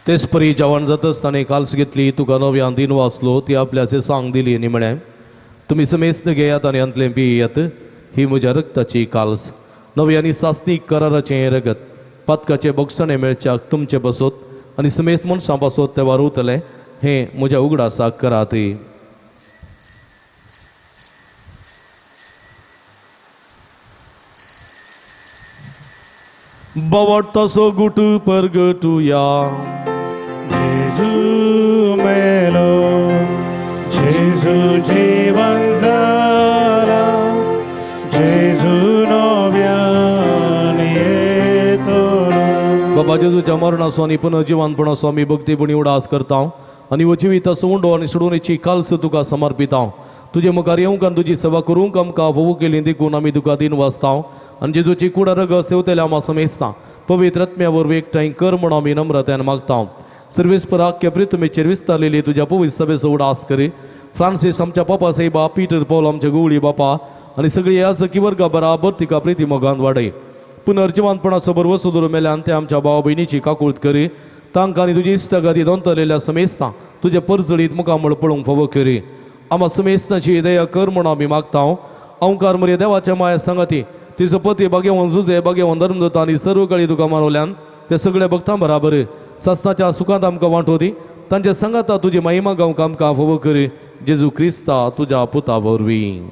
तेच परी जेवण जातच ताणें काल्स घेतली, तुका नव्यान दिन वाचलो, ती आपल्या सांग दिली आनी म्हळें, तुमी समेस्त घेयात आनी हांतलें पियात, ही म्हज्या रक्ताची काल्स, नवी आनी सासणीक कराराचें रगत, पातकाचें बोगसणें मेळच्याक तुमचे पासत आनी समेस्त मनशां पासत तें वारवतलें, हें म्हज्या उगडासाक करात. बावडतासो गुट परगटुया. जेजू मेलो, जेजू जीवन जाला, जेजू नव्यान येतलो. बाबा जेजूच्या मरणाचो आनी पुनर्जिवनपणाचो आमी भक्तीपणी उडास करता आनी हो जिविताचो उंडो आनी सोडवणेची काल्स तुका समर्पिता. तुजे मुखार येवंक आनी तुजी सेवा करूंक आमकां भोव केली देखून आमी तुका दिन वाचता आनी जेजूची कुडा रगत सेवतल्या आमा समेस्ता पवित्र आत्म्या वरवीं एकठांय कर म्हूण आमी नम्रतायेन मागता. सर्वेस्पर आख्या प्रितमेचेर विस्तारलेली तुज्या पवित्र सभेचो उडास करी. फ्रांसीस आमच्या पापा साहेबा, पीटर पॉल आमच्या गुवळी बापा आनी सगळी ह्या सखी वर्गा बराबर तिका प्रिती मोगान वाडय. पुनर्जिवनपणाचो बरवसो दवरून मेल्यान ते आमच्या भाव भयणीची काकूळत करी. तांकां आनी तुजी इश्टागती दोंतरलेल्या समेस्ता तुजे परजळीत मुखामळ पळोवंक फावो करी. आमा समेस्ताची दया कर म्हूण आमी मागता. अंकार मरे देवाच्या माया सांगाती तिचो पती बागेवन जुजे बागेवन धर्मदूत आनी सर्व काळी तुका मानवल्यान ते सगळ्या भक्तां बराबर सासनाच्या सुखांत आमकां वांटो दी. तांच्या सांगाता तुजी महिमा गावंक आमकां फावो करी. जेजू क्रिस्ता तुज्या पुता वरवीं.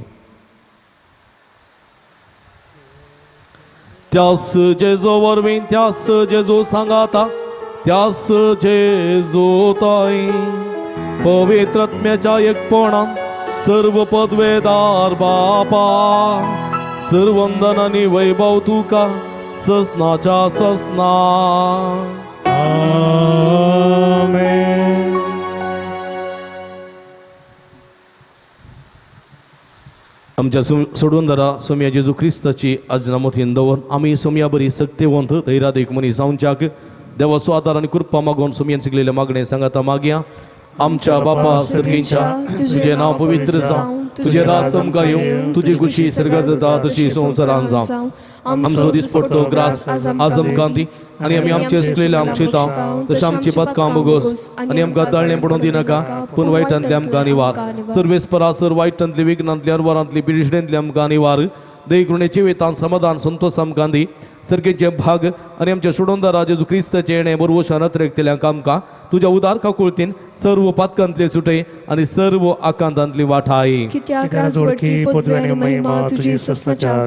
त्यास जेजो वरवीं, त्यास जेजू सांगाता, त्यास जेजू ताई पवित्र आत्म्याच्या एकपणान सर्व पदवेदार बापा सर्वंदन आनी वैभव तुका ससनाच्या ससना. आमेन. आमच्या सोडून सोमया जेजू क्रिस्ताची आजना मोतीन दवर आमी सोमया बरी सक्तेवंत धैरादीक मनीस जावच्याक देवाचो आदार आनी कृपा मागून सोमयान शिकलेले मागणें सांगाता मागया. आमच्या बापा सर्गींच्या तुजें नांव पवित्र जावं, तुजें राज आमकां येवं, तुजी खुशी सर्गात जाता तशी संवसारान जावं. आमचो दिसपट्टो ग्रास आज आमकां दी आनी आमी आमचे चुकलेले आमचे ताव तशें आमची पातकां बोगोस आनी आमकां ताळणें पडोवन दिनाका पूण वायटांतले आमकां निवार. सर्वेस्परा सर वायटांतली विघ्नांतली अनवरांतली पिरिशणेंतली आमकां निवार. देवकृणेची वेतान समाधान संतोष आमकां दी. सर्गेचे भाग आनी आमच्या सोडोनदारा जेजू क्रिस्ताचें येणें बरवशान अत्रेकतल्यांक आमकां तुज्या उदार काकुळतीन सर्व पातकांतले सुटय आनी सर्व आकांतांतली वाठाय.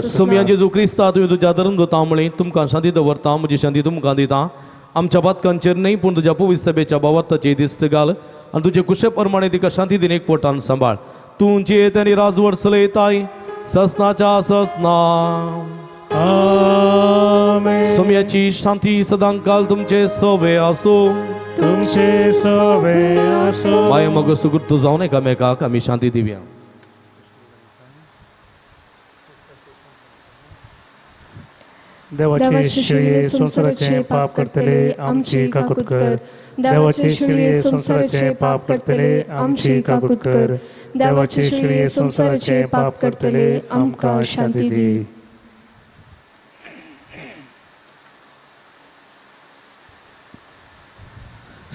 सोमया जेजू क्रिस्ता तुवें तुज्या धर्मदूतां म्हळें तुमकां शांती दवरता, म्हजी शांती तुमकां दिता. आमच्या पातकांचेर न्हय पूण तुज्या पवित्र सभेच्या भावार्थाची दिश्ट घाल आनी तुजे कुशे प्रमाणे तिका शांती दिन एक पोटान सांबाळ. तूं जियेत आनी राजवट चलयताय ससनाच्या ससना. सोम्याची शांती सदांकाल तुमचे सवे आसो, तुमचे सवे आसो. माय मग सुकृत जावन एकामेकाक आमी शांती दिवया. देवाचे शिळये संवसाराचे पाप करतले आमची काकूत कर. देवाचे शिळये संवसाराचे पाप करतले आमची काकूत कर. देवाचे शिळये संवसाराचे पाप करतले आमकां शांती दी.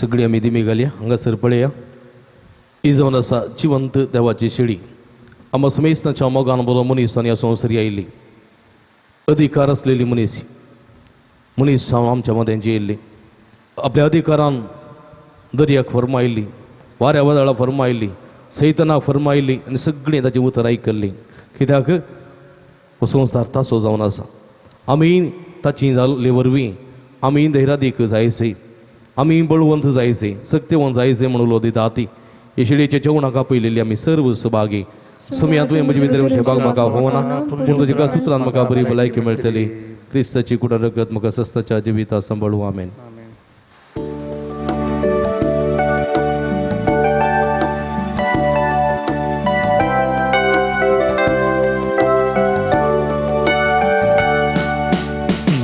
सगळी आमी दिमी घालया हांगासर पळया. ही जावन आसा जिवंत देवाची शिडी. आमकां समेस्ताच्या मोगान बरो मनीस आनी ह्या संवसारी आयिल्ली अधिकार आसलेली मनीस मनीस जावन आमच्या मदें जियेल्ली. आपल्या अधिकारान दर्याक फर्मायल्ली, वाऱ्या वादळां फर्मायल्ली, सैतनाक फर्मायल्ली आनी सगळीं ताची उतरां आयकल्लीं. कित्याक हो संवसार तासो जावन आसा. आमी ताची जाल्ले वरवीं आमी धैरादीक जायसे, आमी बळवंत जायचे, सक्तेवंत जायचे म्हणून उलो दिता ती हे शिळेच्या जेवणाक आपयलेली आमी सर्व सहभागी. सुमया तुवें म्हजी विद्रवशे बाग म्हाका होवना, पूण तुज्या सूत्रान म्हाका बरी भलायकी मेळटली. क्रिस्ताची कुडा रगत म्हाका सस्ताच्या जिविता सांबाळू. आमेन.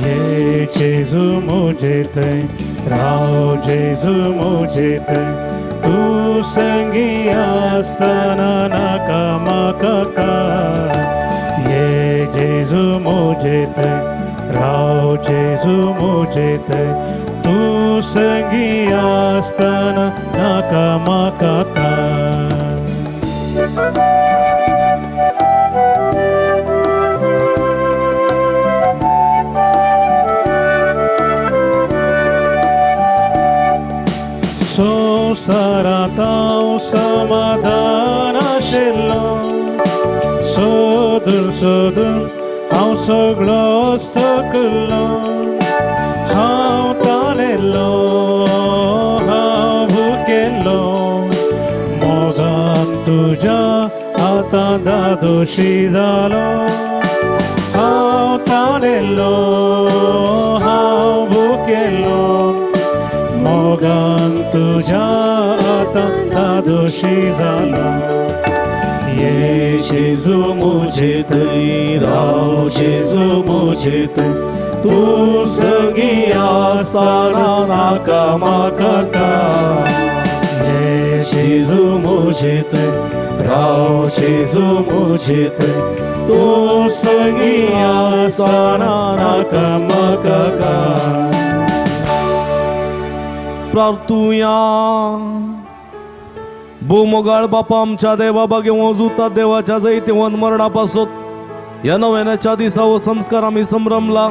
ये जेजू मुझे थंय राव, जेजू मुझे थंय, तूं संगी आसतना नाका म्हाका काय. ये जेजू मुझे थंय राव, जेजू मुझे थंय, तूं संगी आसतना नाका म्हाका काय. संवसारांत हांव समाधान आशिल्लो, सोदून सोदून हांव सगळो थकलो. हांव तानेल्लो, हांव भुकेल्लो, मोगान तुज्या आतां दादोशी जालो. हांव तानेल्लो, हांव भुकेल्लो, मोगान तुज्या आतां दादोशी जालो. ये जेजू मुझे थंय राव, जेजू मुझे थंय, तूं संगी आसतना नाका म्हाका काय. ये जेजू मुझे थंय राव, जेजू मुझे थंय, तूं संगी आसतना नाका म्हाका काय. प्रार्थुया. भोव बापा आमच्या देवा बागे वजुता देवाच्या जैतेवन मरणा पासत ह्या नव्याच्या दिसा हो संस्कार आमी संभ्रमला.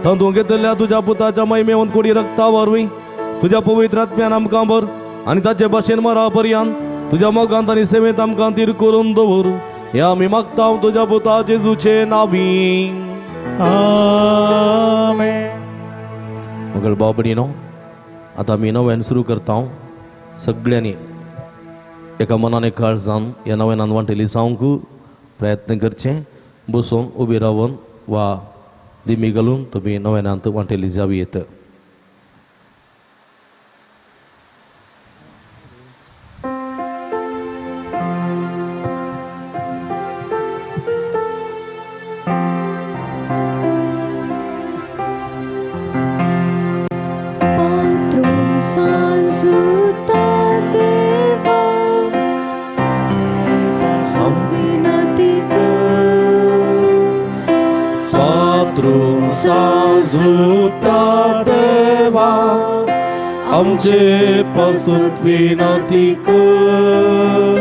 तातूंत घेतल्या तुज्या पुताच्या महिमेवन कुडी रक्ता वरवीं तुज्या पवित्र आत्म्यान आमकां भर आनी ताचे भाशेन मरा पर्यंत तुज्या मोगांत आनी सेवेंत आमकां तीर करून दवर. हे आमी मागता तुज्या पुता जेजूचे नावी. आमेन. मगळ बाबडीनो, आतां आमी नव्यान सुरू करता. सगळ्यांनी एका मनान काळजान ह्या नव्यान वांटेली जावंक प्रयत्न करचे. बसून उबी रावन वा दिमी घालून तुमी नव्यानांत वांटेली जावी येत. आमचे पासत विनंती कर,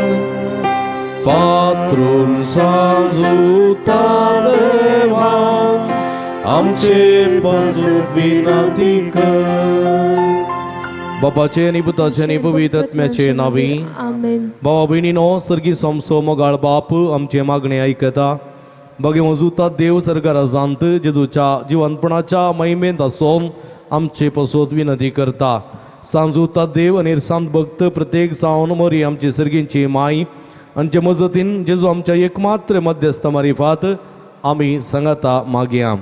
पात्रून सांजुता देवा आमचे पासत विनंती कर. बापाचे आनी पुताचे आनी पवित्र आत्म्याचे नावी. आमेन. बाबा भयणीनो, सर्गी सोमसो मोगाळ बाप आमचे मागणे आयकता. बागे वजुता देव सरकारा जांत जेजूच्या जिवनपणाच्या महिमेंत आसोन आमचे पसोत विनंती करता. सांजुता देव आनी सांत भक्त प्रत्येक जावन मरी आमची सर्गींची माय आमचे मजतीन जेजू आमच्या एकमात्र मध्यस्थ मारिफात आमी सांगाता मागया.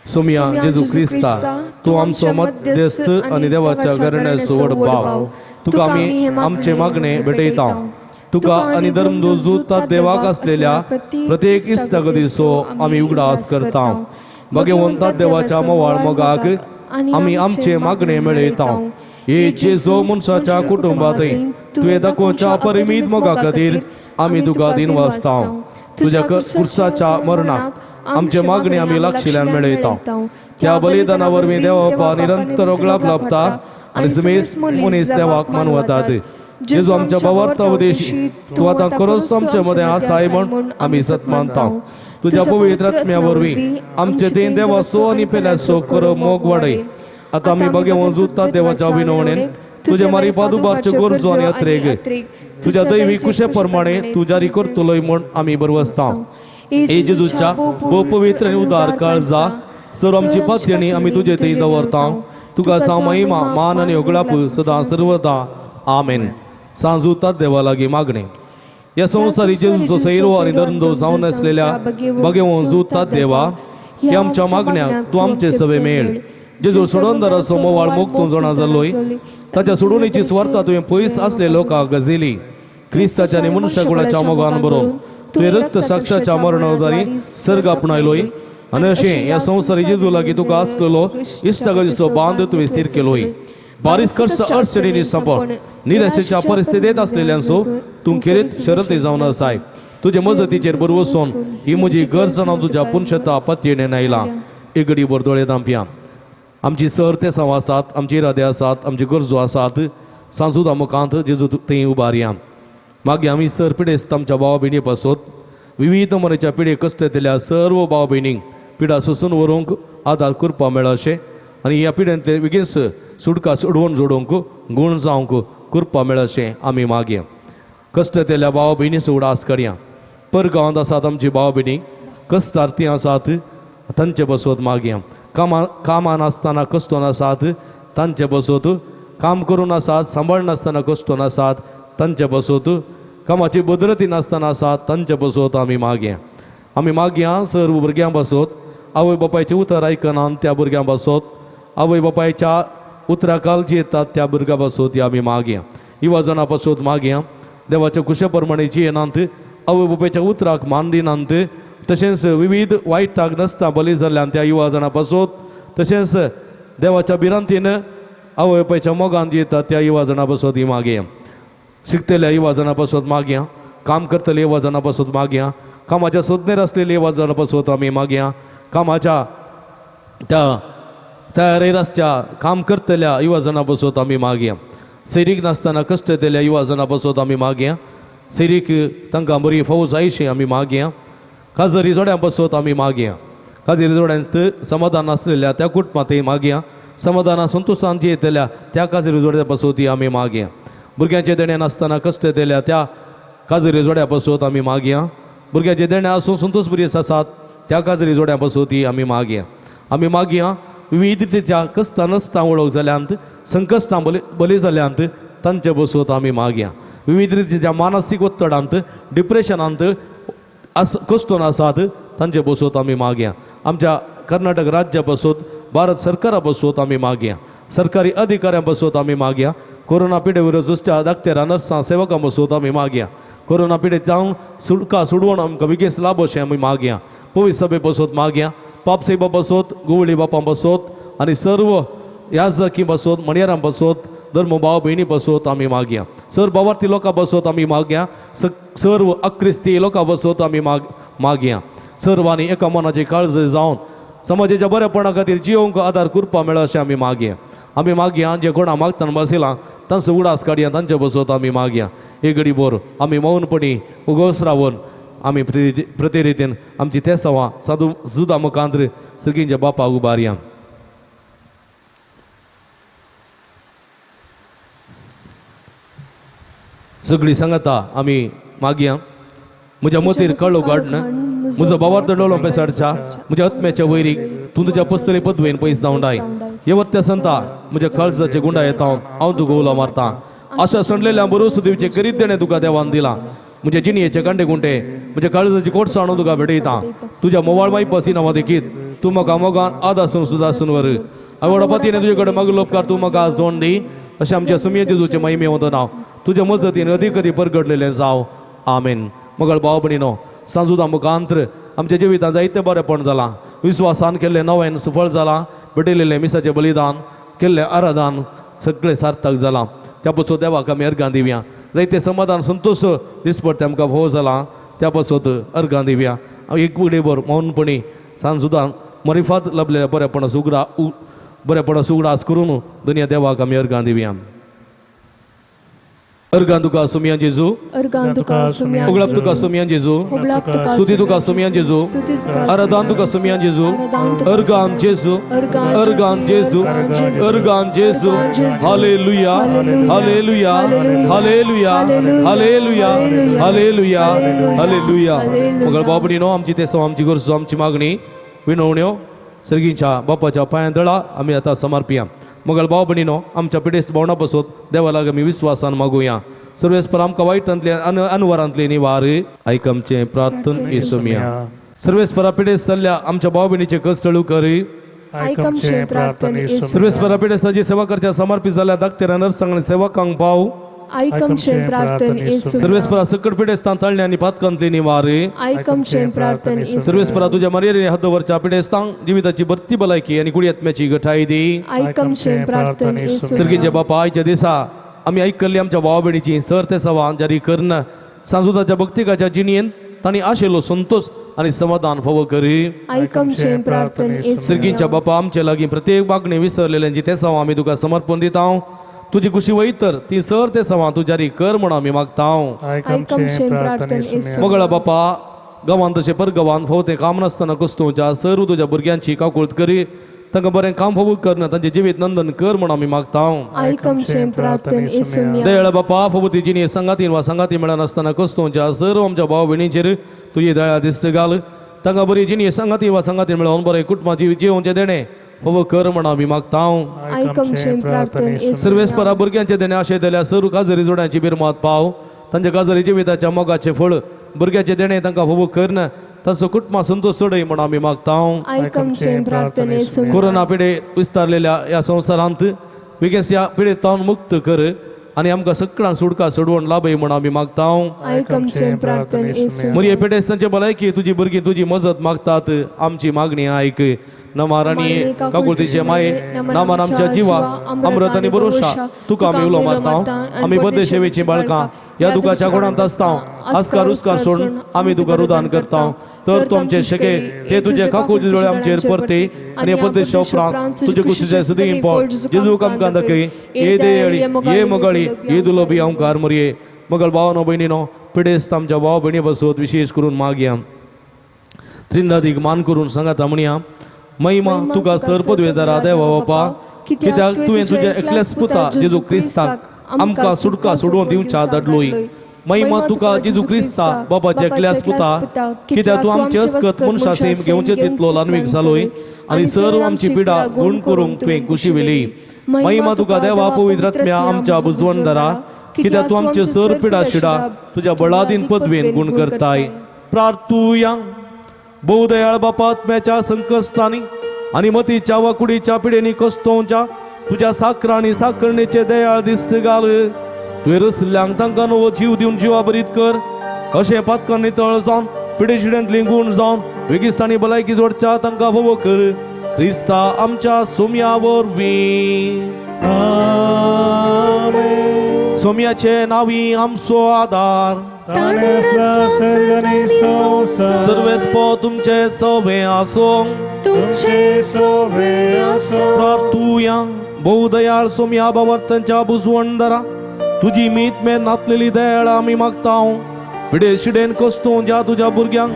सोमया जेजू क्रिस्ता, तूं आमचो मध्यस्थ आनी देवाच्या घराण्याचो व्हड भाव, तुका आमी आमचे मागणे भेटयता. तुका आनी धर्मदूत देवाक आसलेल्या प्रत्येक इश्टागतीचो आमी उगडास करता. भगवंता देवाच्या मोवाळ मोगाक आमी आमचे मागणे मेळयता. हे जेजू मनशाच्या कुटुंबांतय तुवें दाखोवच्या परिमीत मोगा खातीर आमी तुका दिनवासता. तुज्या कुर्साच्या मरणाक आमचे मागणे आमी लागशिल्ल्यान मेळयता. त्या बलिदाना वरवीं देव निरंतर ओगळाप लाभता आनी समेस्त मनीस देवाक मानवतात. जेजू आमच्या भावार्था उदेशी तूं आतां खरोच आमचे मदें आसाय म्हूण आमी सत मानता. तुज्या पवित्र आत्म्या वरवीं आमचे देन देवाचो आनी पेल्याचो खरो मोग वाडय. आतां आमी बगे वजुता देवाच्या विनवणेन तुजे मारिफात उबारच्यो गरजो आनी अत्रेग तुज्या दैवी कुशे प्रमाणे तूं जारी करतलोय म्हूण आमी बरवसता. हे जेजूच्या भोव पवित्र आनी उदार काळजा सर्व आमची पातयणी आमी तुजे थंय दवरता. तुका साव महिमा मान आनी ओगळाप सदां सर्वदा. आमेन. सांजूतात देवा लागीं मागणें. ह्या संवसारी जेजूचो सैरो आनी धंदो जावन आसलेल्या बगेवोन जुतात देवा, ह्या आमच्या मागण्याक तूं आमचे सवे मेळ. जेजू सोडोनदाराचो मोवाळ मोग तूं जाणा जाल्लोय, ताच्या सोडोवणेची सुवार्ता तुवें पयस आसले लोकांक गजेली. क्रिस्ताच्या आनी मनुष्यकुळाच्या मोगान बरोवन तुवें रक्त साक्षाच्या मरणाद्वारे सर्ग आपणायलोय आनी अशें ह्या संवसारी जेजू लागीं तुका आसलेलो इश्टागतीचो बांद तुवें स्थीर केलोय. बारीस कर्स अडचणींनी संपण निराशेच्या परिस्थितींत आसलेल्यांचो तूं खेरीत शरते जावन आसाय. तुजे मजतीचेर बरवसून ही म्हजी गरज जाणा तुज्या पुनशता पत्येने आयला. एक घडी भर दोळे धांपया. आमची सर ते साव आसात, आमची इरादे आसात, आमची गरजो आसात. सांजुदा मुखांत जेजू थंय उबारया. मागीर आमी सर पिडेस्त आमच्या भावा भयणी पासत विविध मरेच्या पिडे कश्ट येतल्या सर्व भाव भयणींक पिडा सोसून व्हरूंक आदार करपा मेळ अशें आनी ह्या पिड्यांतले बेगीन सुटका सोडवण जोडूंक गूण जावंक करपा मेळ अशें आमी मागया. कश्ट येतल्या भाव भयणीचो उडास करया. परगांवांत आसात आमची भाव भयणी कश्टार तीं आसात तांचे बसत मागया. कामान आसतना कश्टोन आसात तांचे बसत, काम करून आसात सांबाळ नासतना कश्टोन आसात तांचे बसत, कामाची भद्रती नासतना आसात तांचे बसत आमी मागया. आमी मागया सर्व भुरग्यां बसत आवय बापायचें उतर आयकनात त्या भुरग्यां बसत, आवय बापायच्या उतरा काळजी येतात त्या भुरग्यां बसत आमी मागया. युवा जाणां बसत मागया. देवाच्या कुशे प्रमाणे जियेनात, आवय बापायच्या उतराक मान दिनात, तशेंच विविध वायटाक नासता बली जाल्ल्यान त्या युवा जाणां बसत, तशेंच देवाच्या भिरांतीन आवय बापायच्या मोगान जियेतात त्या युवा जाणां बसत ही मागया. शिकतल्या युवा जाणां बसत मागया. काम करतले युवा जाणां बसत मागया. कामाच्या सोदनेर आसलेले युवा जाणां बसत आमी मागया. कामाच्या त्या तयारेर आसच्या काम करतल्या युवा जाणां बसत आमी मागया. सैरीक नासतना कश्ट येतल्या युवा जाणां बसत आमी मागया. सैरीक तांकां बरी फावो जायशी आमी मागया. काजरी जोड्यां बसत आमी मागया. काजरी जोड्यांत समाधान आसलेल्या त्या कुटुंबांतय मागया. समाधाना संतोशान जी येतल्या त्या काजरी जोड्या बसत आमी मागया. भुरग्यांचे देणें नासतना कश्ट येतल्या त्या काजरी जोड्या बसत आमी मागया. भुरग्यांचे देणें आसून संतोष बरी आसात त्या काजरी जोड्या बसत आमी मागया. आमी मागया विविध रितीच्या कश्टां नासता वळख जाल्यांत संकश्टां बली बली जाल्यांत तांचे बसत आमी मागया. विविध रितीच्या मानसीक ಒತ್ತಡಾಂत डिप्रेशनांत आस कश्टोन आसात तांचे बसत आमी मागया. आमच्या कर्नाटक राज्या बसत, भारत सरकारा बसत आमी मागया. सरकारी अधिकाऱ्यां बसत आमी मागया. कोरोना पिडे विरोध झुजच्या दाक्तेरां नर्सां सेवकां बसत आमी मागया. कोरोना पिडे जावन सुटका सोडवण आमकां बेगीन लाभ अशें आमी मागया. पवित्र सभे बसत मागया. पापसेबा बसत, गुवळी बापां बसत आनी सर्व याजकी बसत, मणयारां बसत, धर्म भाव भयणी बसत आमी मागया. सर्व भावार्थी लोकां बसत आमी मागया. सर्व अक्रिस्ती लोकां बसत आमी मागया. सर्वांनी एका मनाची काळज जावन समाजाच्या बरेपणा खातीर जियोंक आदार करपा मेळ अशें आमी मागया. आमी मागया जे कोणा मागतना बसयलां तांचो उडास काडया तांचे बसत आमी मागया. एक घडी बोर आमी मौनपणी उगोस रावन आमी प्रतिरितीन आमची तेसावां साधू जुदा मुखांत्र सर्गींच्या बापाक उबारया. सगळी सांगता आमी मागया. म्हज्या मतीर कळो काडन म्हजो बाबार्थ डोलो पेसाडच्या म्हज्या आत्म्याच्या वैरीक तूं तुज्या पस्तले पदवेन पयस धांवडाय. येवत्या संता म्हज्या काळजाचे गुंडा येता हांव तुका उलो मारता. आशा सणलेल्या बरोस दिवचे करीत देणें तुका देवान दिलां. म्हज्या जिणयेचे कांडे गुंटे म्हज्या काळजाची कोटसाण हांव तुका भेटयता. तुज्या मोवाळ माई पसिना देखीत तूं म्हाका मोगान आदासून सुदासून वर आवड पतीने तुजे कडेन मागलो उपकार तूं म्हाका जोड दी. अशें आमच्या सुमये जेजूचे महिमे वता नांव तुज्या मजतीन अदीक अदीक परगटलेलें जावं. आमेन. मगळ भाव भयणीनो सांजुदा मुखांत्र आमच्या जिवितांत जायतें बरेपण जालां. विस्वासान केल्लें नवें सुफळ जालां. भेटयलेलें मिसाचें बलिदान केल्लें आराधन सगळें सार्थक जालां. त्या पासत देवाक आमी अर्गां दिवया. जायते समाधान संतोश दिसपडटे आमकां भोव जालां. त्या पासत अर्गां दिवया. एक उडेभर मौनपणी सांजुदान मरिफात लाभलेल्या बरेपणा सुगडा बरेपणा सुगडास करून दुनिया देवाक आमी अर्गां दिवया. अर्गां तुका सुमया जेजू, अर्गां तुका सुमया उगळप तुका सुमया जेजू, उगळप तुका स्तुती तुका सुमया जेजू, आराधन तुका सुमया जेजू, अर्गां जेजू, अर्गां जेजू, अर्गां जेजू. Hallelujah, hallelujah, hallelujah, hallelujah, hallelujah, hallelujah. मगळ बाबडीनो आमची तेसो आमची गरजो आमची मागणी विनवण्यो सर्गींच्या बापाच्या पांयां दळा आमी आतां समर्पिया. मगळ भाव भयणीनो आमच्या पिडेस्त भोवणा बसत देवा लागीं आमी विस्वासान मागुया. सर्वेस्पर आमकां वायटांतले अनवरांतले निवार. आयक आमचें प्रार्थन येसुमिया. सर्वेस्परा पिडेस्त जाल्ल्या आमच्या भाव भयणीचे कश्ट करी. आयक आमचें प्रार्थन येसुमिया. सर्वेस्परा पिडेस्तांची सेवा करच्या समर्पित जाल्ल्या दाक्तेर नर्सांक आनी सेवकांक पाव. आयक आमचें प्रार्थन येसुमिया. सर्वेस्परा सकट पिडेस्तां तळणे आनी पातकांतले निवार. आयक आमचें प्रार्थन येसुमिया. सर्वेस्परा तुज्या मर्यादेने हद्दवरच्या पिडेस्तांक जिविताची भरती भलायकी आनी कुडी आत्म्याची गठाय दी. आयक आमचें प्रार्थन येसुमिया. सर्गींच्या बापा, आयच्या दिसा आमी आयकल्ली आमच्या भाव भयणीची सर ते सवान जारी करन सांजुदाच्या भक्तिकाच्या जिणयेन तांणी आशिल्लो संतोष आनी समाधान फावो करी. आयक आमचें प्रार्थन येसुमिया. सर्गींच्या बापा, आमचे लागीं प्रत्येक मागणी विसरलेल्यांची ते सवां आमी तुका समर्पण दिता. तुजी खुशी वयतर ती सर ते सवां तूं जारी कर म्हणून आमी मागता. आयक आमचें प्रार्थन येसुमिया. मोगळा बापा, गांवांत तशें परगांवांत फावो तें काम नासतना कस्तुच्या सर्व तुज्या भुरग्यांची काकुळट करी. तांकां बरें काम फावो करना तांचें जिवीत नंदन कर म्हणून आमी मागता. आयक आमचें प्रार्थन येसुमिया. दयाळ बापा, फावो ती जिणी संगातीन वा संगाती मेळनासतना कस्तुच्या सर्व आमच्या भाव भयणींचेर तुजी दया दिश्ट घाल. तांकां बरी जिणी संगाती वा संगाती मेळोवन बरें कुटुंबाची जिवनचें देणें फावो कर म्हणून आमी मागता. आयक आमचें प्रार्थन येसुमिया. सर्वेस्परा भुरग्यांचे देणें आशे दिल्या सर्व काजरी जोड्यांची बिरमात पाव. तांच्या काजरी जिविताच्या मोगाचें फळ भुरग्याचें देणें तांकां फावो करन तांचो कुटुंबा संतोष चडय म्हणून आमी मागता. आयक आमचें प्रार्थन येसुमिया. कोरोना पिडे विस्तारलेल्या ह्या संवसारांत विगेस ह्या पिडेतावन मुक्त कर आनी आमकां सगळ्यांक सुटका सोडवण लाभय म्हणून आमी मागता. आयक आमचें प्रार्थन येसुमिया. मुरये पिडेस्तांचे भलायकी तुजी भुरगीं तुजी मजत मागतात. आमची मागणी आयक. नमाराणी काकुळतीचे माये, नामान आमच्या जिवा अमृत आनी भरोशा तुका आमी उलो मारता. आमी बद्दे सेवेची बाळकां ह्या दुखाच्या गोडांत आसता. आस्कार उस्कार सोडून आमी तुका रुदान करता. तर तूं आमचे शके ते तुजे काकुळती दोळे आमचेर परते आनी परदेशा उपरांत तुजे कुशीचे सदीं पोट जेजू आमकां दाखय. ये देयळी ये मोगाळी ये दुलो बी अंकार मरये. मगळ भावानो भयणीनो, पिडेस्त आमच्या भाव भयणी बसत विशेष करून मागया. त्रिंदादीक मान करून सांगाता म्हणया. महिमा तुका सर पदवेदारा देवा बापा, कित्याक तुवें तुज्या एकल्याच पुता जेजू क्रिस्ताक आमकां सुटका सोडोवन दिवच्या धाडलोय. महिमा तुका जेजू क्रिस्ता बाबाच्या एकल्याच पुता, कित्याक तूं आमचे अस्कत मनशा सेम घेवचे तितलो ल्हानवीक जालोय आनी सर्व आमची पिडा गुण करूंक तुवें खुशी व्हेली. महिमा तुका देवा पवित्र आत्म्या आमच्या बुजवणदारा, कित्याक तूं आमचे सर पिडा शिडा तुज्या बळादीन पदवेन गुण करताय. प्रार्थुया. बहुदयाळ बापा, आत्म्याच्या संकश्टांनी आनी मतीच्या वा कुडीच्या पिडेनी कश्टोवच्या तुज्या साकरा आनी साकरणेचे दयाळ दिश्ट घाल. तुवें रसल्यांक तांकां नवो जीव दिवन जिवा बरीत कर. अशें पातकां नितळ जावन पिडे शिड्यांतली गूण जावन वेगिस्तानी भलायकी जोडच्या तांकां भोव कर. क्रिस्ता आमच्या सोम्या वरवीं. सोम्याचे नावी आमचो आदार. ताणें रचला सर्ग आनी संवसार. सर्वेस्पो तुमचे सवे आसो. तुमचे सोवे आसो. प्रार्थुया. बहुदयाळ सोम्या बावर्तांच्या बुजवणदारा, तुजी मीत मेर नातलेली दयाळ आमी मागता. पिडे शिडेन कस्तोवन ज्या तुज्या भुरग्यांक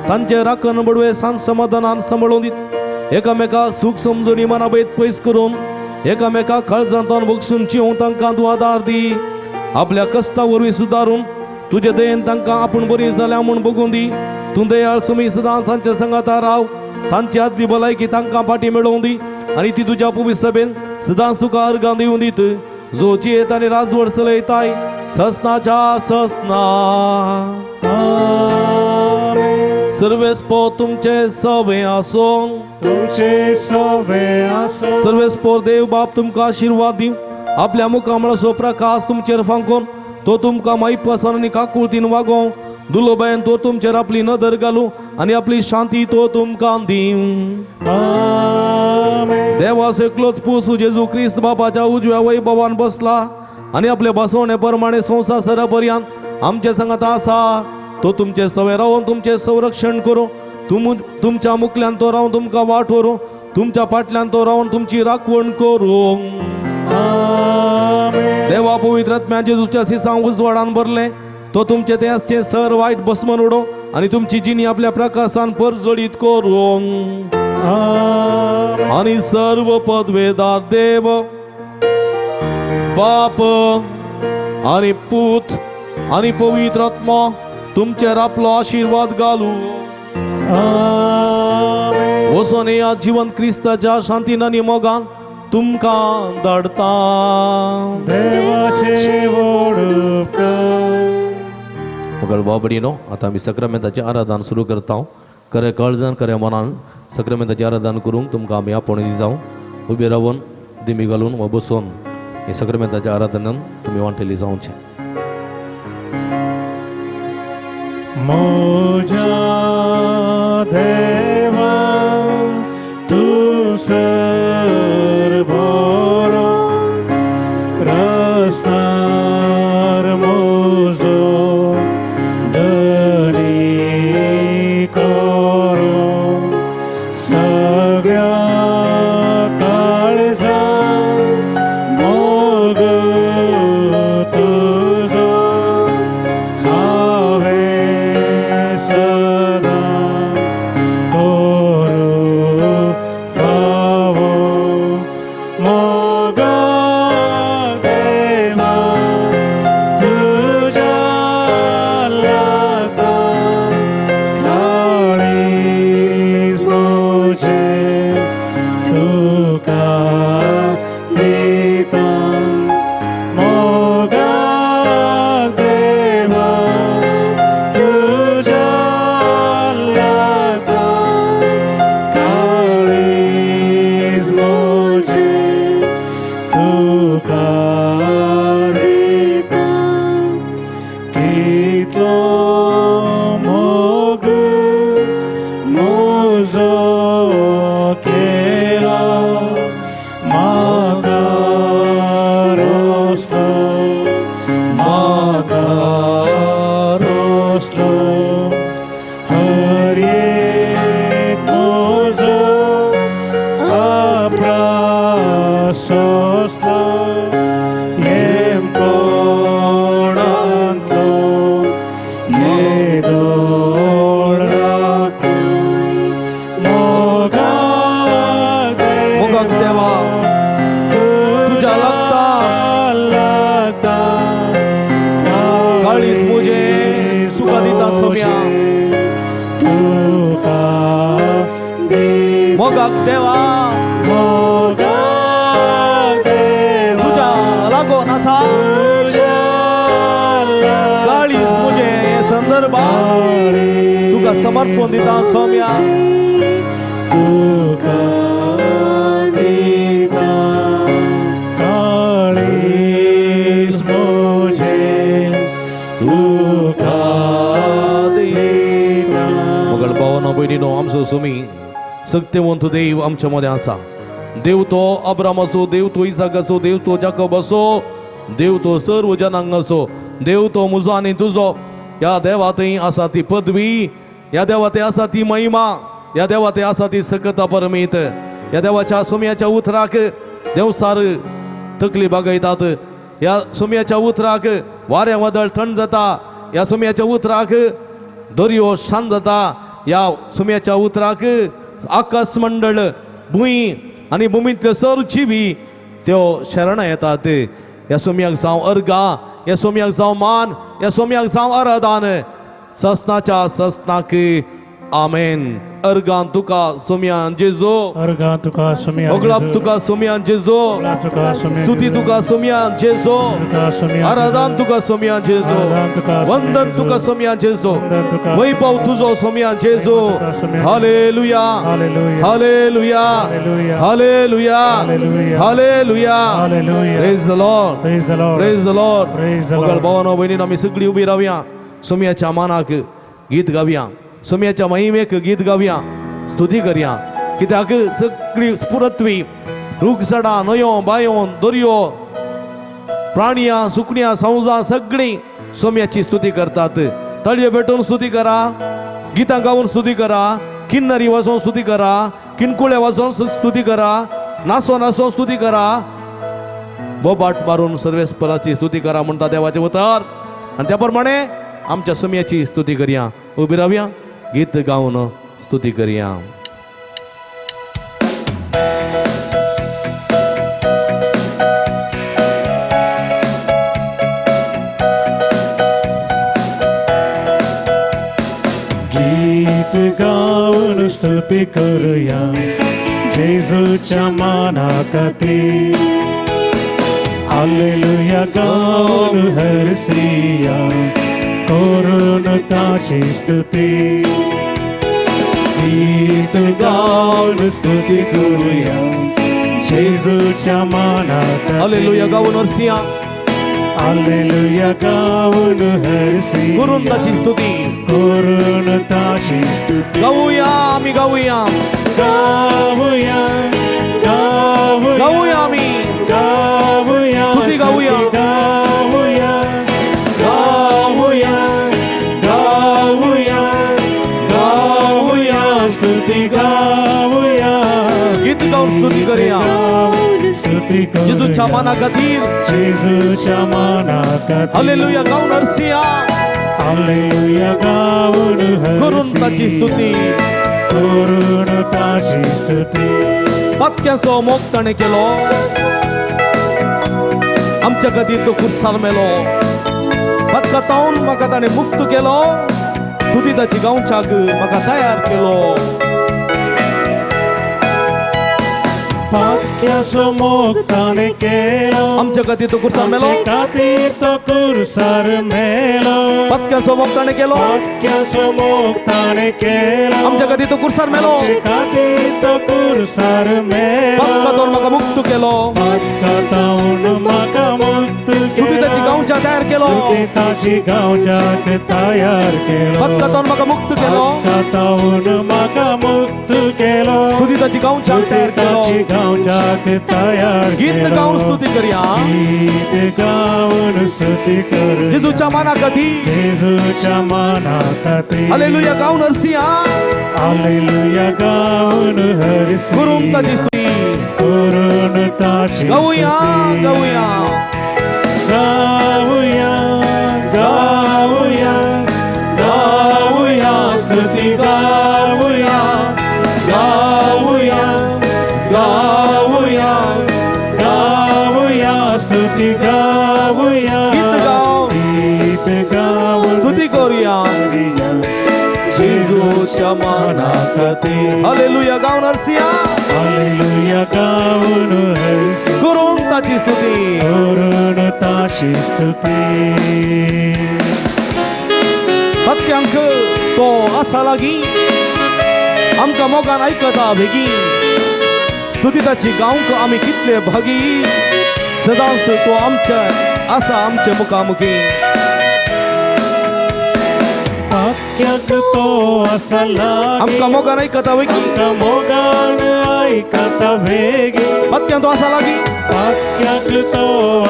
तांचे राखण बडवे सांत समाधानान सांबाळून दीत. एकामेकाक सूख समजणी मनाभेद पयस करून एकामेकाक काळजांतान बगसून चिवूं तांकां तूं आदार दी. आपल्या कश्टा वरवीं सुदारून तुजे दयेन तांकां आपूण बरी जाल्या म्हूण बगून दी. तूं दयाळ सुमी सदां तांच्या संगाता राव. तांची आदली भलायकी तांकां फाटी मेळोवन दी आनी ती तुज्या पवित्र सभेन सदांच तुका अर्गां दिवन दीत, जो जियेत आनी राजवट चलयताय ससनाच्या ससना. सर्वेस्पो तुमचे सवे आसो. तुमचे सोवे आसो. सर्वेस्पोर देव बाप तुमकां आशिर्वाद दिवं. आपल्या मुखामळाचो प्रकाश तुमचेर फांकोन तो तुमकां मायपासान आनी काकुळतीन वागोवं. दुलोबायन तो तुमचेर आपली नदर घालूं आनी आपली शांती तो तुमकां दिवं. देवाचो एकलोच पूत जेजू क्रिस्त बापाच्या उजव्या वैभवान बसला आनी आपले बसवणे प्रमाणे संवसार सरापर्यंत आमचे संगात आसा. तो तुमचे सवे रावन तुमचें संरक्षण करूं. तुमच्या मुखल्यान तो रावन तुमकां वाट व्हरूं. तुमच्या फाटल्यान तो रावन तुमची राखवण करूं. देवा पवित्र आत्म्या जेजूच्या सिसां उजवाडान भरलें तो तुमचे ते आसचे सर वायट बसमन उडोवं आनी तुमची जिणी आपल्या प्रकाशान परजळीत करूं. आनी सर्व पदवेदार देव बाप आनी पूत आनी पवित्र आत्मा तुमचेर आपलो आशिर्वाद घालू. वचोन येयात जिवंत क्रिस्ताच्या शांतीन आनी मोगान. तुमकां धाडता. देवाचे वोडूप कर. मगळ बाबडीनो, आतां आमी सक्रामेंताचें आराधन सुरू करता. खरें काळजान खऱ्या मनान सक्रामेंताचें आराधन करूंक तुमकां आमी आपोवणें दिता. उबे रावन दिमी घालून वा बसून हे सक्रामेंताच्या आराधनान तुमी वांटेली जावचें. म्हज्या देवा तूं सर बरो रस्तार म्हजो धनी करो सगळ्या काळजान मोग तुजो हांवें सदांच करूं फावो. मोगा देवा तुज्या लागता काळीज म्हजें तुका दिता. मोगा देवा तुज्या लागता काळीज म्हजें तुका दिता. कितलो मोग म्हजो केला म्हाका रोसलो म्हाका रोसलो हर एक म्हजो आपरास सोंसलो येम कोणांतलो येदोळ राखून. मोगा मोगाक देवा तुज्या लागता लागता काळीज म्हजें तुका दिता सोम्या. तुका दिता. मोगाक देवा मोगा देवा तुज्या लागून आसा तुज्या काळीज म्हजें संदर्भात तुका समर्पण दिता सोम्या. तुका दिता काळीज म्हजें तुका दिता. मगळ भावानो भयणीनो, आमचो सुमी सक्तेवंत देव आमच्या मदें आसा. देव तो अब्राम असो, देव तो इसाक असो, देव तो जाकोब असो, देव तो सर्व जनांग असो, देव तो म्हजो आनी तुजो. ह्या देवा थंय आसा ती पदवी, ह्या देवा थंय आसा ती महिमा, ह्या देवा थंय आसा ती सकत परमीत. ह्या देवाच्या सुमयाच्या उतराक देवसार तकली बागयतात. ह्या सुमयाच्या उतराक वाऱ्या वादळ थंड जाता. ह्या सुमयाच्या उतराक दर्यो शांत जाता. ह्या सुमयाच्या उतराक आकाश मंडळ भूंय आनी भुमींतल्यो सर्व जिवी त्यो शरणां येतात. ह्या सोम्याक जावं अर्गां, ह्या सोम्याक जावं मान, ह्या सोम्याक जावं आराधन ससनाच्या ससनाक. आमेन. अर्गां तुका सोम्यान जेजो, अर्गां तुका सोम्या ओगळाप तुका सोम्यान जेजो, तुका सोम्या स्तुती तुका सोम्यान जेजो, तुका सोम्या आराधन तुका सोम्यान जेजो, आराधन तुका सोम्या वंदन जेजो, तुका सोम्यान जेजो, वंदन तुका वैभव तुजो सोम्यान जेजो. तुका सोम्यान hallelujah, hallelujah, hallelujah, hallelujah, hallelujah, hallelujah, hallelujah. Hallelujah. Praise the Lord, praise the Lord, praise the Lord. Praise the मगळ लॉर्ड. भावानो भयणीनो, आमी सगळीं उबी रावया, सोम्याच्या मानाक गीत गावया, सोम्याच्या महिमेक गीत गावया, स्तुती करया. कित्याक सगळी पृथ्वी, रूख झाडां, न्हंयो, बांयो, दर्यो, प्राणियां, सुकण्यां, संवसां सगळीं सोम्याची स्तुती करतात. तळये भेटून स्तुती करा, गितां गावन स्तुती करा, किन्नरी वाजोवन स्तुती करा, किणकुळे वाजोवन स्तुती करा, नासो नासो स्तुती करा, बोबाट मारून सर्वेस्पराची स्तुती करा म्हणटा देवाचें उतर. आनी त्या प्रमाणे आमच्या सोम्याची स्तुती करया. उबी रावया, गीत गावन स्तुती करया. गीत गाऊन स्तुती करूया, जेजूच्या माना खातीर. हालेलुया गावन हरसिया, करून ताची स्तुती. गीत गावन स्तुती करूया जेजूच्या माना खातीर. हालेलुया गावून हरसिया. हालेलुया गावन हरसिया, करून ताची स्तुती. करून ताची स्तुती. गावूया आमी, गावूया. गावूया, गावूया. गावूया आमी. गावूया. स्तुती गावूया. गावूया, गावूया, गावूया, गावूया, स्तुती गावूया. गीत गाऊन स्तुती करूया. स्तुती करूया. जेजूच्या माना खातीर. जेजूच्या माना खातीर. Hallelujah gown हरसिया. हालेलुया गाऊन करून ताची स्तुती. करून ताची स्तुती. पातक्याचो मोग ताणें केलो, आमच्या खातीर तो खुर्सार मेलो. पातकातावन म्हाका ताणें मुक्त केलो, स्तुती ताची गावच्याक म्हाका तयार केलो. पाक्याचो मोग ताणें केलो, आमच्या खातीर तो खुर्सार मेलो. आमचे खातीर तो खुर्सार मेलो. पातक्याचो मोग ताणें केलो, पाक्याचो मोग ताणें केलो, आमच्या खातीर तो खुर्सार मेलो. आमचे खातीर तो खुर्सार मेलो. पातकातावन म्हाका मुक्त केलो, पातकातावन म्हाका मुक्त स्तुती ताची गावच्या तयार केलो. स्तुती ताची गावच्याक तयार केलो. पातकातावन म्हाका मुक्त केलो, पातकातावन म्हाका मुक्त केलो, स्तुती ताची गावच्याक तयार केलो. ताची गावच्याक तयार गीत केलो. गावन स्तुती करया. गीत गावन स्तुती करूया. जेजूच्या माना खातीर. जेजूच्या माना खातीर. हालेलुया गावन हरसिया. हालेलुया गावन हरसिया. करून ताची स्तुती. करून ताची गावूया, स्तुती. गावूया. गावूया, गावूया, गावूया, स्तुती गावूया, गावूया, गावूया, गावूया, स्तुती गावूया. गीत गावन गीत गावन स्तुती करूया. जेजूच्या माना खातीर. हालेलुया गावन हरसिया. हालेलुया गावन हरसिया. करून ताची स्तुती. करून ताची स्तुती. पत्क्यांक तो आसा लागीं, आमकां मोगान आयकता बेगीन. स्तुती ताची गावंक आमी कितले भागी, सदांच तो आमच्या आसा आमचे मुखामुखी. पाक्याक तो आसा लागीं, आमकां मोगान आयकता बेगीन. आमकां मोगान आयकता बेगीन. पत्क्यांक तो आसा लागीं, पाक्याक तो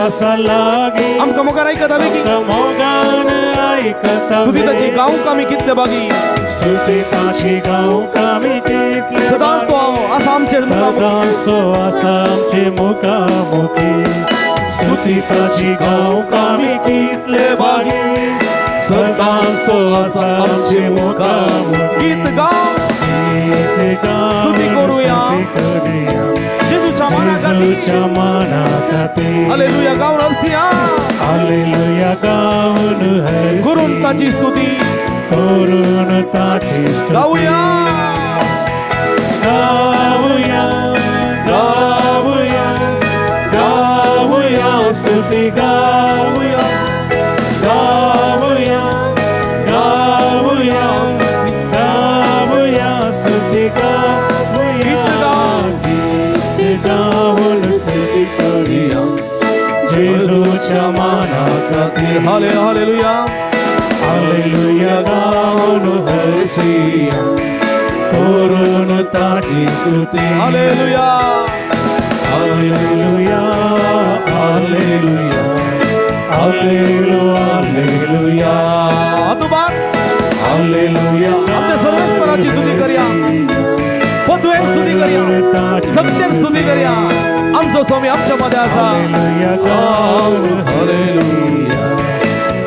आसा लागीं, आमकां मोगान आयकता बेगीन. आमकां मोगान आयकता स्तुती ताची बेगीन. गावंक आमी कितले भागी, स्तुती ताची गावंक आमी कितले सदांच तो आसा आमचे मुखामुखी. सदांच तो आसा आमचे मुखामुखी. स्तुती ताची गावंक आमी कितले भागी, सदांच तो आसा आमचे मुखामुखी. गीत गावन गीत गावन स्तुती करूया. स्तुती करूया. जेजूच्या माना खातीर. जेजूच्या माना खातीर. हालेलुया गावन हरसिया. हालेलुया गावन हरसिया. करून ताची स्तुती. करून ताची स्तुती. गावूया. गावूया, गावूया, गावूया, स्तुती गावूया, गावूया, गावूया, गावूया, स्तुती गावूया. गीत गावन. गीत गावन स्तुती करूया जेजूच्या माना खातीर. हालेलुया. हालेलुया गावन हरसिया. करून ताची स्तुती. Hallelujah. Hallelujah, hallelujah, hallelujah, hallelujah. आतुबार हालेलुया. आमच्या सर्वेस्पराची स्तुती करूया, पदवेर स्तुती करूया, सत्तेर स्तुती करूया. आमचो स्वामी आमच्या मध्ये आसा. हालेलुया गावन hallelujah.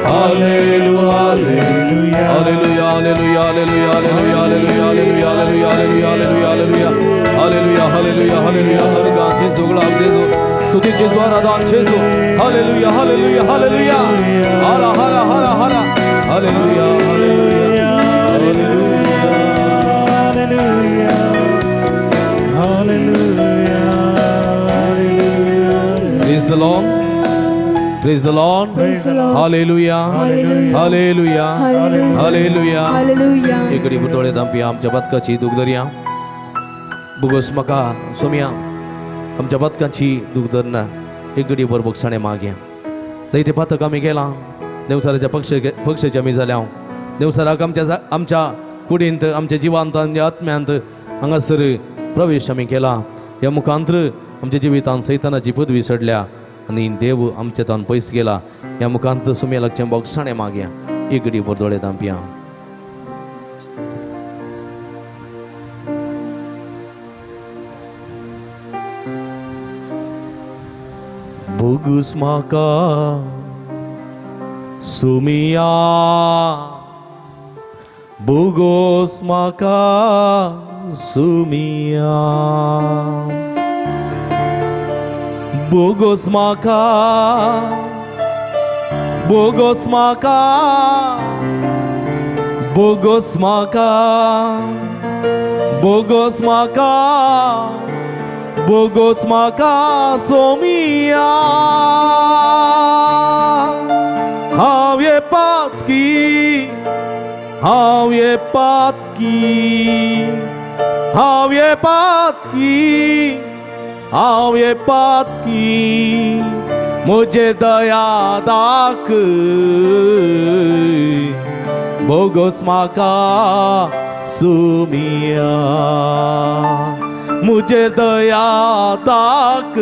Hallelujah, hallelujah. Hallelujah, hallelujah, hallelujah, hallelujah, hallelujah, hallelujah, hallelujah, hallelujah, hallelujah, hallelujah, hallelujah, hallelujah. स्वर्गात जेजू, गुलाब जेजू, स्तुती जेजू, आराधन जेजू. Hallelujah, hallelujah, hallelujah. हाला हाला हाला हाला. Hallelujah, hallelujah, hallelujah. Hallelujah, Hallelujah. Praise the Lord. Praise the Lord. Praise the Lord. Hallelujah. Hallelujah. Hallelujah. Hallelujah. Hallelujah. Hallelujah. एक घडी दोळे दामपी आमच्या पातकाची दूख धरया. बोगस म्हाका सोमया आमच्या पातकाची दूख धरना एक घडी भर बोगसाणें मागया. जायते पातक आमी केलां, देवसाराच्या पक्षाचे आमी जाल्या. देवसाराक आमच्या आमच्या कुडींत, आमच्या जिवांत, आमच्या आत्म्यांत हांगासर प्रवेश आमी केला. ह्या मुखांत्र आमच्या जिवितांत सैतानाची पदवी चडल्या आनी देव आमच्या तान पयस गेला. ह्या मुखांत सोमया लागचें बोगसाणें मागया. एक घडी भर दोळे दामपया. बोगस म्हाका सुमिया, बोगस म्हाका सुमिया, बोगस म्हाका, बोगस म्हाका, बोगस म्हाका, बोगस म्हाका, बोगस म्हाका सोमिया. हांव ये पातकी, हांव ये पातकी, हांव ये पातकी, हांव ये पातकी, म्हजेर दया दाख. बोगस म्हाका सुमिया, म्हजेर दया दाख.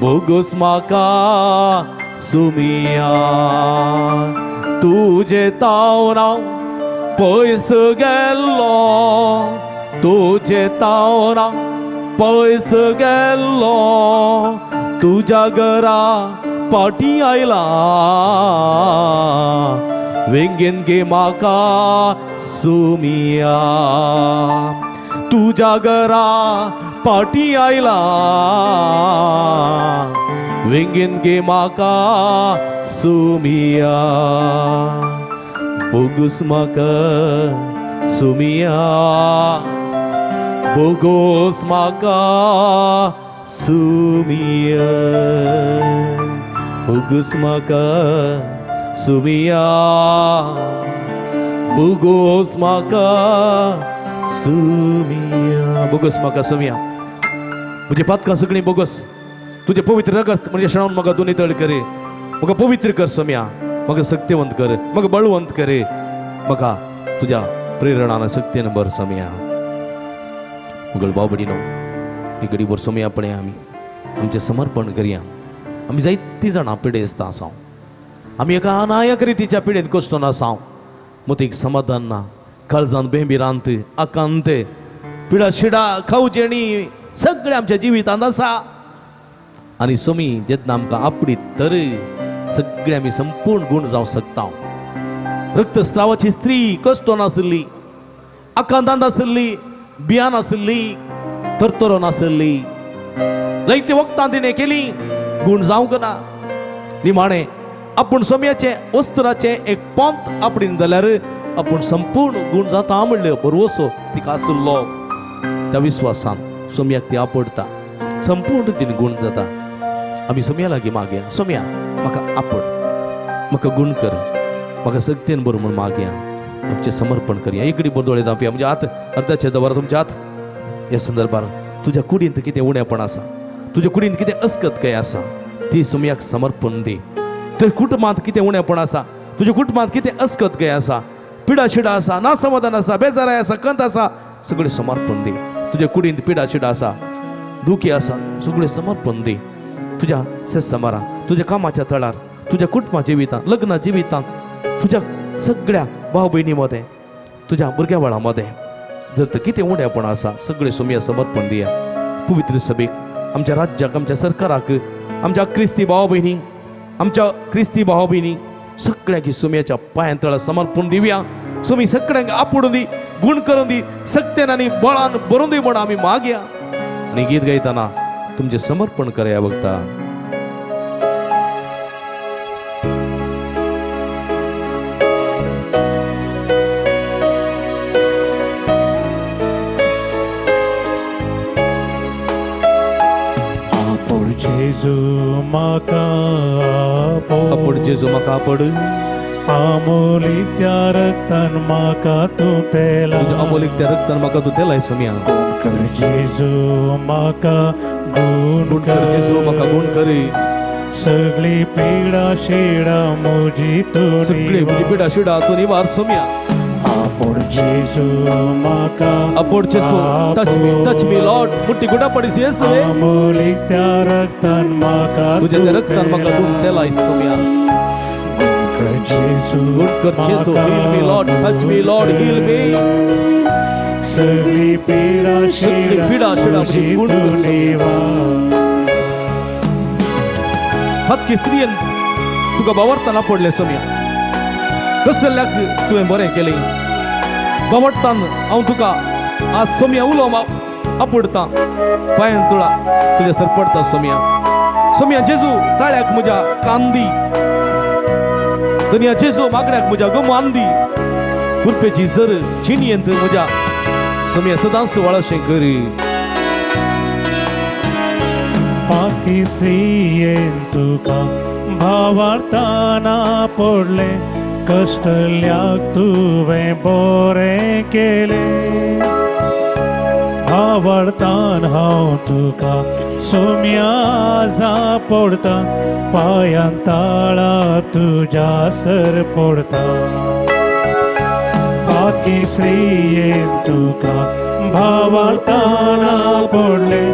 बोगस म्हाका सुमिया. तुजे तावरां पयस गेल्लो, तुजे तावरां पयस गेल्लो, तुज्या घरा पाटी आयला. वेंगेन गे म्हाका सुमिया, तुज्या घरा पाटी आयला. वेंगेन गे म्हाका सुमिया. बोगस म्हाका सुमिया, बोगस म्हाका सुमिया, बोगस म्हाका सुमिया, बोगस म्हाका सुमिया, बोगस म्हाका सुमिया. म्हजे पातकां सगळीं बोगस, तुजें पवित्र रगत म्हणजे शेणावन म्हाका दोनी तळ करे. म्हाका पवित्र कर सोम्या, म्हाका शक्तिवंत कर, म्हाका बळवंत करे, म्हाका तुज्या प्रेरणान शक्तीन भर सोम्या. मुगल भाव भयणीनो, एक घडी भर सोम्या पळय आमी आमचें समर्पण करया. आमी जायतीं जाणां पिडेस्त आसा, आमी एका अनायक रितीच्या पिडेंत कश्टून आसा. मतीक समाधान ना, काळजान बेंबिरांत, आकांत, पिडा शिडा खावजेणी सगळें आमच्या जिवितांत आसा. आनी सोमी जेन्ना आमकां आपडीत तर सगळे आमी संपूर्ण गूण जावं शकता. रक्तस्रावाची स्त्री कश्टो नासली, आकांतांत आसली, बियान आसली, तरतरो नासली, जायते वखदां तिणें केली, गूण जावंक ना. निमाणें आपूण सोम्याचें वस्त्राचें एक पोंत आपडीन जाल्यार आपूण संपूर्ण गूण जाता म्हणलें भरवसो तिका आसलो. त्या विस्वासान सोम्याक ती आपडटा, संपूर्ण तिन गूण जाता. आमी सोम्या लागीं मागया, सोम्या म्हाका आपड, म्हाका गूण कर, म्हाका शक्तीन बरो म्हूण मागया. आमचें समर्पण करया. एक घडी दोळे धांपया. म्हणजे हात अर्ध्याच्या दवर तुमच्या हात ह्या संदर्भार तुज्या कुडींत कितें उणेपण आसा, तुज्या कुडींत कितें अस्कत काय आसा ती सोम्याक समर्पण दी. तुज्या कुटुंबांत कितें उणेपण आसा, तुज्या कुटुंबांत कितें अस्कत काय आसा, पिडा शिडा आसा, नासमाधान आसा, बेजाराय आसा, कंत आसा, सगळें समर्पण दी. तुज्या कुडींत पिडा शिडा आसा, दुखी आसा, सगळें समर्पण दी. तुज्या सेसमारा, तुज्या कामाच्या थळार, तुज्या कुटुंबा जिवितांत, लग्न जिवितांत, तुज्या सगळ्या भाव भयणी मदें, तुज्या भुरग्या बाळां मदें जर तर कितें उणेपण आसा सगळें सोम्या समर्पण दिया. पवित्र सभेक, आमच्या राज्याक, आमच्या सरकाराक, आमच्या क्रिस्ती भाव भयणी, आमच्या क्रिस्ती भाव भयणी सगळ्यांक सोम्याच्या पांयां तळा समर्पण दिवया. सोमी सगळ्यांक आपोडून दी, गूण करून दी, सक्तेन आनी बळान भरून दी म्हूण आमी मागया. आनी गीत गायतना तुमचें समर्पण करया बघता. जेजू म्हाका आपोड जेजू म्हाका आपोड. आमोलीक त्या रक्तान म्हाका तूं तेला. तुज्या अमोलीक त्या रक्तान म्हाका तूं तेलाय सोम्या. गुण कर जेजू म्हाका गुण गुण कर जेजू म्हाका गुण कर. सगळी पिडा शिडा म्हजी तूं सगळी म्हजी पिडा शिडा तूं निवार सोम्या. आपोड जेजू म्हाका आपोड जेजू. Touch me, touch me Lord. मुट्टी गुडा पडिस येसुवे. आमोलीक त्या रक्तान म्हाका तुज्या त्या रक्तान म्हाका तूं तेलाय सोम्या. गुण कर जेजू गुण कर जेजू. Heal me Lord, touch me Lord, heal me. सगळी पिडा सगळी पिडा शिडा म्हजी गुण कर सोम्या. हतकी स्त्रियेन तुका बावडताना पडलें सोम्या. कसल्याक तुवें बरें केलें. बावडतान हांव तुका आज सोम्या उलो आपोडतां. पांयान तुळा तुज्या सर पडटा सोम्या. सोम्या जेजू ताळ्याक म्हज्या कांदी. दुनिया जेजू मागण्याक म्हज्या गुमान दी. कुर्पेची जर जिणयेंत म्हज्या सोम्या सदांच वाळशें करी. पाकी स्त्रियेन तुका भावार्थाना पडलें. कश्टल्याक तुवें बरें केलें. भावार्थान हांव तुका सोम्या पडता. पांयान ताळा तुज्या सर पडता. पाकी स्त्रियेन तुका भावार्थाना पडलें.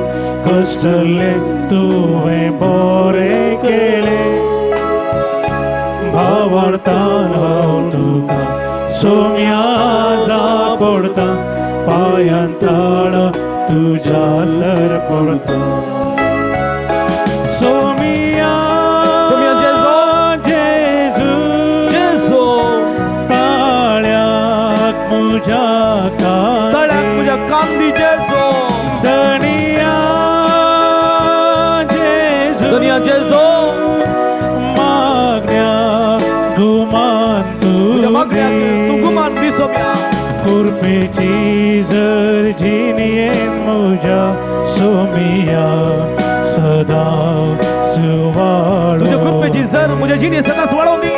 कश्टले तुवें बरें केलें. भावार्थान हांव तुका सोम्या पडता. पांयान ताळा तुज्या सर पडता. सोमिया सोम्या जेजू. जेजू जेजू ताळ्याक म्हज्या ताळ्याक म्हज्या कांदी जेजू. धनिया जेजू दुनिया जेजू मागण्या गुमान म्हज्या तूं मागण्याक तूं गुमान दी सोम्या. कृपेची जर जिणयेन म्हज्या सोमिया सदां सुवाळो. तुज्या कृपेची जर म्हज्या जिणें सदांच वाळोवन दी.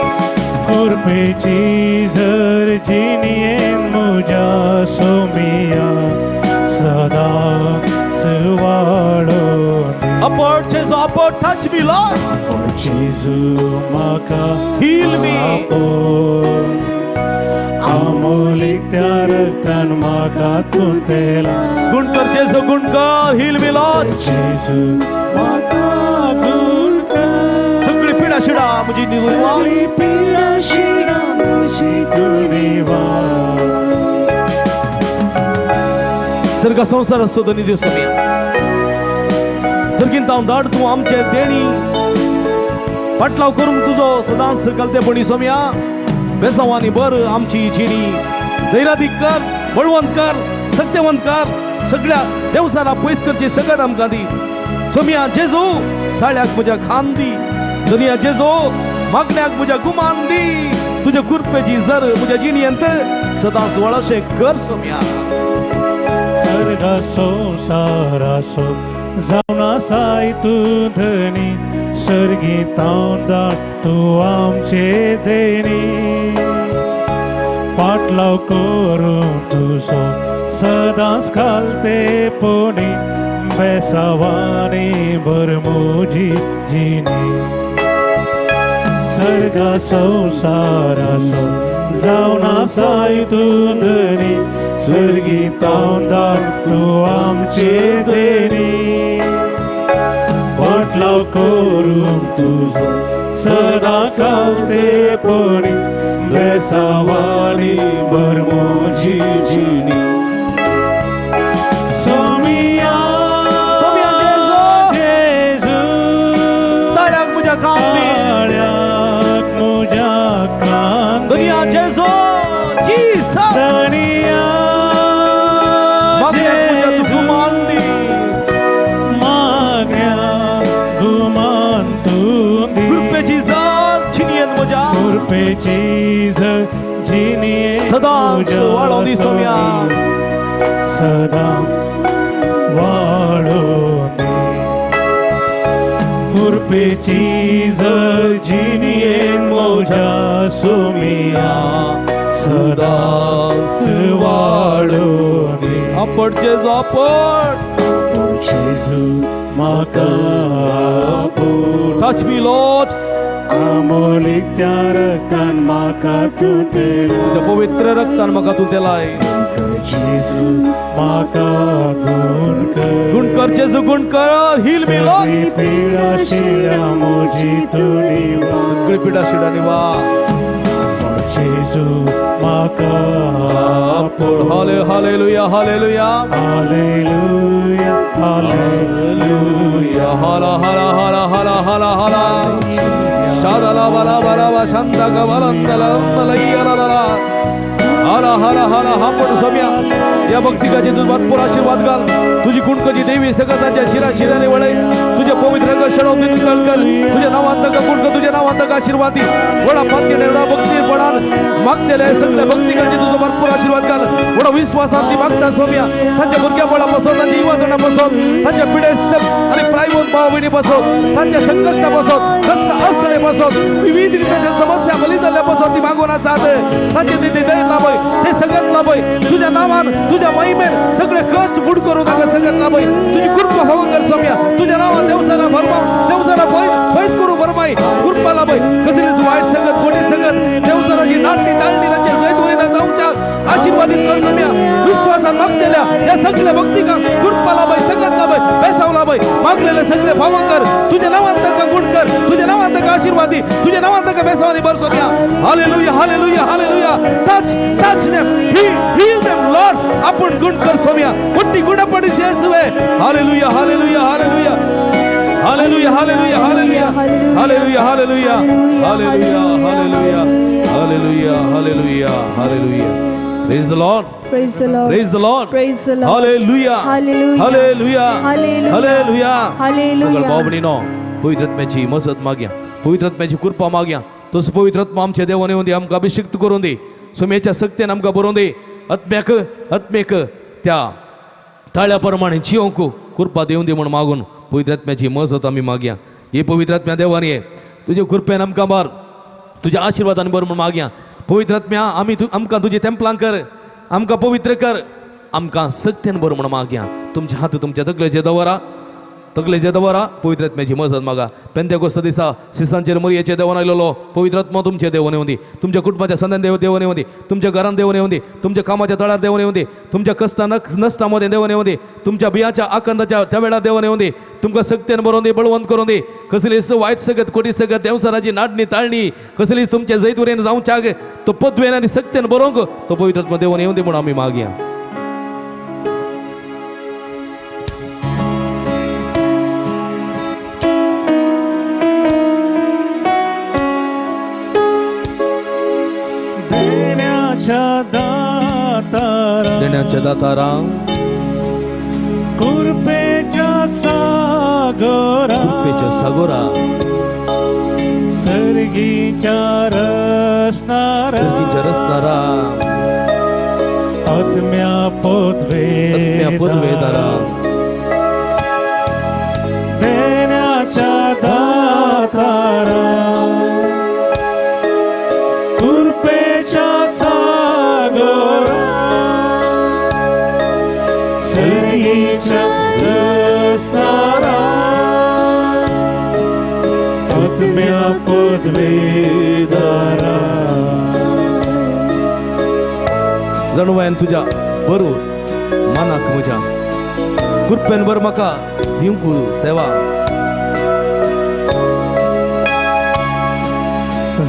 कृपेची जर जिणयेन म्हज्या सोमिया सदां सुवाळो. आपोड जेजू आपोड. Touch me Lord. जेजू म्हाका Heal me. आमोलीक त्या रक्तान म्हाका तूं तेला. गुण कर जेजू गुण कर. Heal me Lord. जेजू म्हाका गुण कर. सगळी पिडा शिडा म्हजी निवार. सगळी पिडा शिडा म्हजी तूं निवार. सर्गा संवसार धनी देव सोम्या. सर्गीन तांव धाड तूं आमचे देणी. पाटलाव करूंक तुजो सदांच कलतेपणी सोम्या. बेसांवांनी बर आमची जिणी. धैरादीक कर, बळवंत कर, सत्यवंत कर. सगळ्या देवसारा पयस करची सगळ्यात आमकां दी सोम्या. जेजू ताळ्याक म्हज्या खान दी. दुनिया जेजू मागण्याक म्हज्या गुमान दी. तुज्या कुरपेची जर म्हज्या जिणयेंत सदांच वळशें कर सोम्या. सर्गा संवसाराचो जावन आसाय तूं धनी. सर्गी तांव तूं आमचे देणी. पाटलाव करूं तुजो सदांच घालते पोणी. बेसावानी भर म्हजी जिणी. सर्गा संवसाराचो जावन आसाय तूं धनी. सर्गी तांव तूं आमचे देणी. पाटलाव करूं तुजो सदां घालते पोणी. बेसावानी भर म्हजी जिणी. सोमिया सोम्या जेजू. जेजू ताळ्याक म्हज्या खान दी. ताळ्याक म्हज्या कान दुनिया जेजू जीसस धनिया मागण्याक म्हज्या तूं गुमान दी. मागण्या गुमान तूं दी. कृपेची जर जिणयेंत म्हज्या कृपेची जर जिणयेंत सदांच म्हज्या वाळोवन दी सोम्या. सदांच वाळोवन दी. कृपेची जर जिणयेन म्हज्या सोमिया सदांच वाडोवनी. आपट जेजू आपट. जेजू म्हाका आपोड. Touch me Lord. आमोलीक त्या रक्तान म्हाका तूं तेलाय. तुज्या पवित्र रक्तान म्हाका तूं तेलाय. जेजू म्हाका गुण कर. गुण कर जेजू गुण कर. Heal me Lord. सगळी पिडा शिडा म्हजी तूं निवार. सगळी पिडा शिडा निवा. जेजू म्हाका आपोड. हाले hallelujah hallelujah hallelujah hallelujah. हाला हाला हाला हाला हाला हाला शादला बला बला वा शांता कवलंदला अंदलैया हाला हाला हाला. हा पण सोम्या या भक्तिकाचे तुझ भरपूर आशीर्वाद घाल. तुझी कुणकची देवी सगळ्याच्या शिरा शिराने वळय. तुझ्या पवित्र रंग शणव नितळ कर. तुझ्या नावांत कुणक तुझ्या नावांत आशीर्वादी वडा पातीने वडा भक्ती पडान मागतेले सगळ्या भक्तिकाचे तुझं भरपूर आशीर्वाद घाल. वडा विश्वासान ती मागता सोम्या तांच्या भुरग्या बसव, तांच्या युवाजणा बसव, तांच्या पिडेस्त आणि प्रायवंत भाव भयणी बसव, तांच्या संकश्टा बसव, कष्ट अडचणे बसव, विविध रितीच्या समस्या बली जाल्ल्या बसव ती मागून आसात. तांचे ते दैव लाभय, ते सगळ्यात लाभय. तुझ्या नावान तुझ्या महिमेन सगळे कष्ट फूड करू नका, सगळ्यात लाभय. तुझी कृपा फावो कर सोम्या. तुझ्या नावान देवसाना फरमाव, देवसाना फैस करू फरमाय कृपा लाभय. कसलीच वाईट संगत कोटी संगत देवसानाची नाटणी ताळणी तांच्या सयत वरीना जावच्या आशीर्वादित कर सोम्या. विश्वासान मागतेल्या या सगळ्या भक्तिका कृपा लाभय, सगळ्यात लाभय, बेसाव लाभय. मागलेले सगळे फावो कर. तुझ्या नावान तांकां गुण कर, तुझ्या नावान तांकां आशीर्वादी, तुझ्या नावान तांकां बेसावानी भर Saumya. Hallelujah hallelujah hallelujah. Touch touch them, heal them Lord. आपण गुण कर सोम्या. मोठी गुणपडी येसुवे. Hallelujah hallelujah hallelujah hallelujah hallelujah hallelujah hallelujah hallelujah hallelujah hallelujah hallelujah hallelujah hallelujah. Praise the Lord. Praise the Lord. Praise the Lord. Praise the Lord. Hallelujah. Hallelujah. Hallelujah. Hallelujah. Hallelujah. Hallelujah. मंगळ भाव भयणीनो पवित्र आत्म्याची मजत मागया, पवित्र आत्म्याची कृपा मागया. तसो पवित्र आत्मा आमच्या देवान येवन दी, आमकां अभिषिक्त करून दी, सुमेच्या सक्तेन आमकां बरोवन दी. आत्म्याक आत्मेक त्या ताळ्या प्रमाणे जिवंक कृपा दिवन दी म्हूण मागून पवित्र आत्म्याची मजत आमी मागया. हे पवित्र आत्म्या देवान ये, तुजे कृपेन आमकां बार, तुज्या आशिर्वादान बर म्हूण मागया. पवित्र आत्म्या आमी आमकां तुजे तेंपलां कर, आमकां पवित्र कर, आमकां सक्तेन बर म्हूण मागया. तुमचे हात तुमच्या तकलेचे दवरा, तकलेचे दवरा. पवित्र आत्म्याची मजत मागा. पेंतेकोस्त दिसा सिसांचेर मरियेचे देवान आयलेलो पवित्र आत्मा तुमचे देवन येवन दी, तुमच्या कुटुंबाच्या संदान देव देवन येवन दी, तुमच्या घरान देवन येवन दी, तुमच्या कामाच्या तळार देवन येवन दी, तुमच्या कश्टा नश्टा मदें देवन येवन दी, तुमच्या बियाच्या आकांताच्या त्या वेळार देवन येवन दी. तुमकां सक्तेन बरोवन दी, बळवंत करून दी. कसलीच वायट सगत कोटी सगत देवसराची नाडणी ताळणी कसलीच तुमच्या जैतवरेन जावच्याक तो पदवेन आनी सक्तेन बरोवंक तो पवित्र आत्मा देवन येवन दी म्हूण आमी मागया. देण्याच्या दातारा कृपेच्या सागरा, कृपेच्या सागोरा, सर्गीच्या रसनारा, सर्गीच्या रसनारा, आत्म्या आत्म्या पदवेदारा, देण्याच्या दातारा, कृपेच्या सागरा, सर्गीच्या रसनारा, आत्म्या पदवेदारा. जणवायन तुज्या बरू मनाक म्हज्या कृपेन बर म्हाका दिवंक सेवा.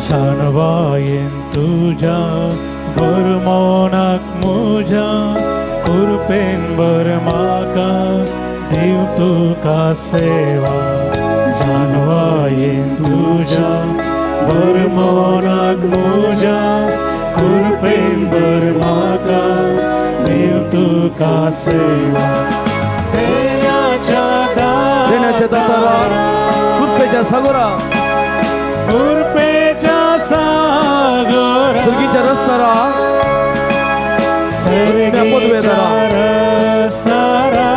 जाणवायेन तुज्या बरमोनाक म्हज्या कृपेन बर म्हाका दिव तुका सेवा. जाणवायेन तुज्या बरमोनाक म्हज्या कृपेन बर म्हाका दिव तुका सेवा. देण्याच्या दातारा कृपेच्या सागोरा, कृपेच्या सागरा, सर्गीच्या रसनारा, सर्गीच्या पदवेदारा, रसनारा,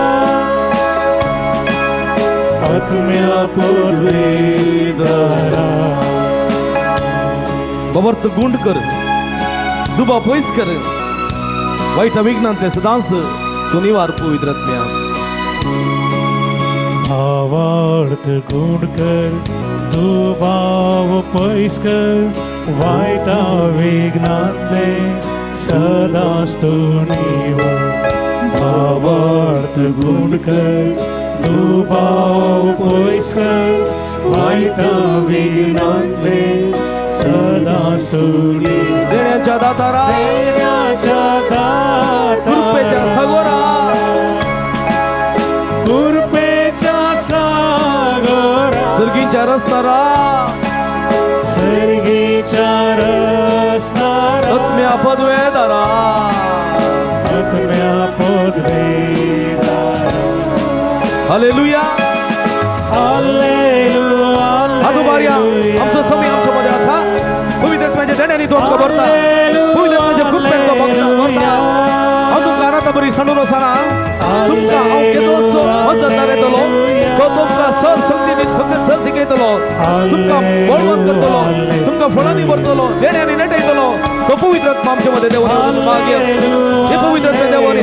आत्म्या पदवेदारा. बाबर्थ गुंड कर, दुबा पयस कर, वायट विघ्नांतले सदांच तूं निवार पवित्र आत्म्या. भावार्थ गुण कर, दुबाव पयस कर, वायटा विघ्नांतले सदांच तूं निवार. भावार्थ गुण कर, दुबाव पयस कर, वायटा विघ्नांतले सदांच तूं निवार. देण्याच्या दातारा, देण्याच्या दातारा, कृपेच्या सागोरा, कृपेच्या सागरा, सर्गीच्या रस्तारा, सर्गीच्या रस्तारा, आत्म्या पदवेदारा, आत्म्या पदवेदारा. हालेलुया. हालेलुया. हात उबारया. आमचो समय आमच्या मध्ये आसा. पवित्र आत्म्याच्या देण्यानी तो आमकां भरता, पवित्र आत्म्याच्या कृपेन तो भरता. हांव तुमकां आतां बरी सांडून वचना. तुमकां हांव केदोसो मजतदार येतलो, तो तुमकां सर शक्ती सगळें सर शिकयतलो, तुमकां बळवंत करतलो, तुमकां फळांनी भरतलो, देण्यांनी नेटयतलो. तो पवित्र आत्मा आमच्या मध्ये देवान मागीर हे पवित्र आत्मा देवान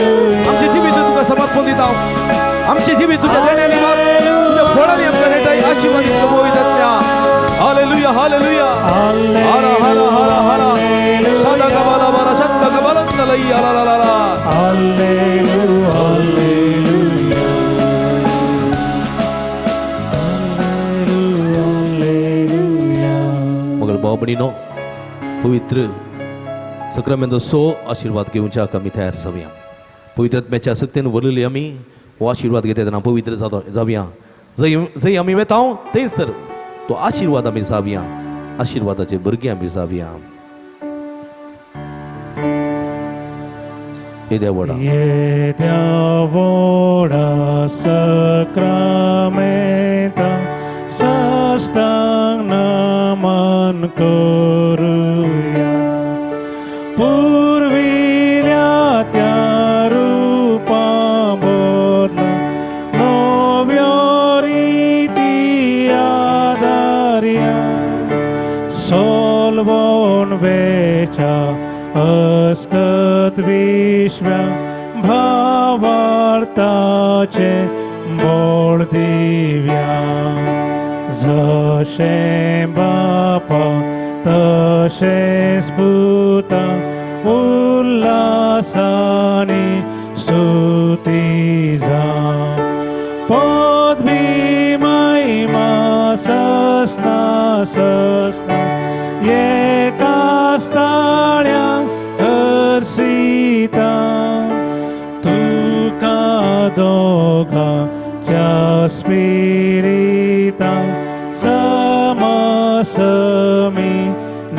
आमचें जिवीत तुका समर्पण दिता. आमचें जिवीत तुज्या देण्यांनी भर, तुज्या फळांनी आमकां नेटाय. आशीर्वाद दिता पवित्र आत्म्या. Hallelujah, hallelujah. हरा हरा हरा हरा शादा कबाला बारा शब्द कबाला लई ला ला ला ला. Hallelujah, hallelujah, hallelujah. मगर भाव भयणीनो, पवित्र सक्रामेंत सो आशीर्वाद घेवच्याक आमी तयार जावया. पवित्र आत्म्याच्या सक्तेन भरलेली आमी हो आशीर्वाद घेता तेन्ना पवित्र जावया. जंय जंय आमी वेता थंयसर तो आशीर्वाद आमी जावया, आशीर्वादाचे भुरगीं आमी जावया. येद्या व्हडा येद्या व्हडा सक्रामेंता साष्टांग नमन करुया. पुर्विल्या त्या रुपा बदला नव्यो रिती आदारया. सोलवण वेच्या अस्कत विश्व्या भावार्ताचे बोळ दिव्या. जशें बापा तशेंच पुता उल्हासानी स्तुती जावं. पदवी महिमा ससना ससना एका स्थाळ्या हर्षिता. तुका दोगांच्या स्पिरिता समसमी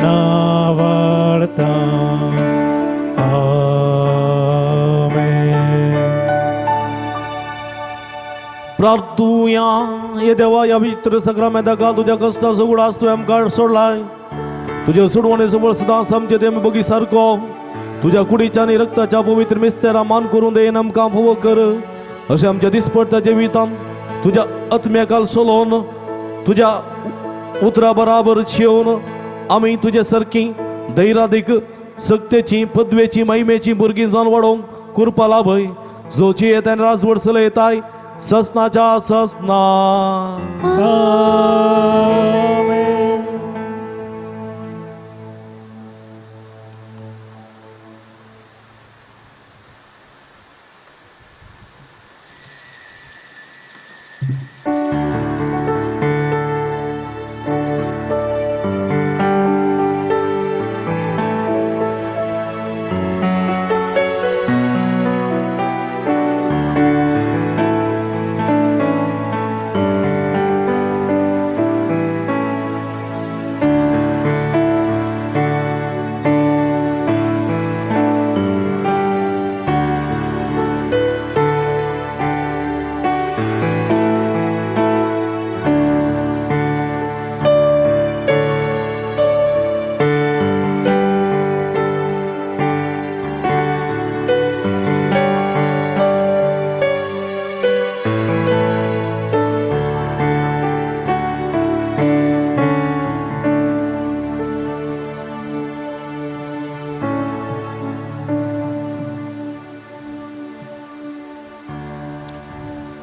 नावाडता. आमेन. प्रार्थुया. हे देवा, ह्या विचित्र सक्रामेंता तुज्या कश्टाचो उगडास तुवें आमकां सोडलाय. तुज्या सोडवणे जवळ सदांच आमचे ते बगी सारको तुज्या कुडीच्या आनी रक्ताच्या पवित्र मिस्तेरा मान करून देन आमकां फावो कर. अशें आमच्या दिसपडटा जिवितांत तुज्या आत्म्याकाल सोलोवन तुज्या उतरा बराबर शेवन आमी तुजे सारकी धैरादीक सक्तेची पदवेची महिमेची भुरगीं जावन वाडोवंक कृपा लाभय. जोची येता आनी राजवट चलयताय ससनाच्या ससना. आमेन.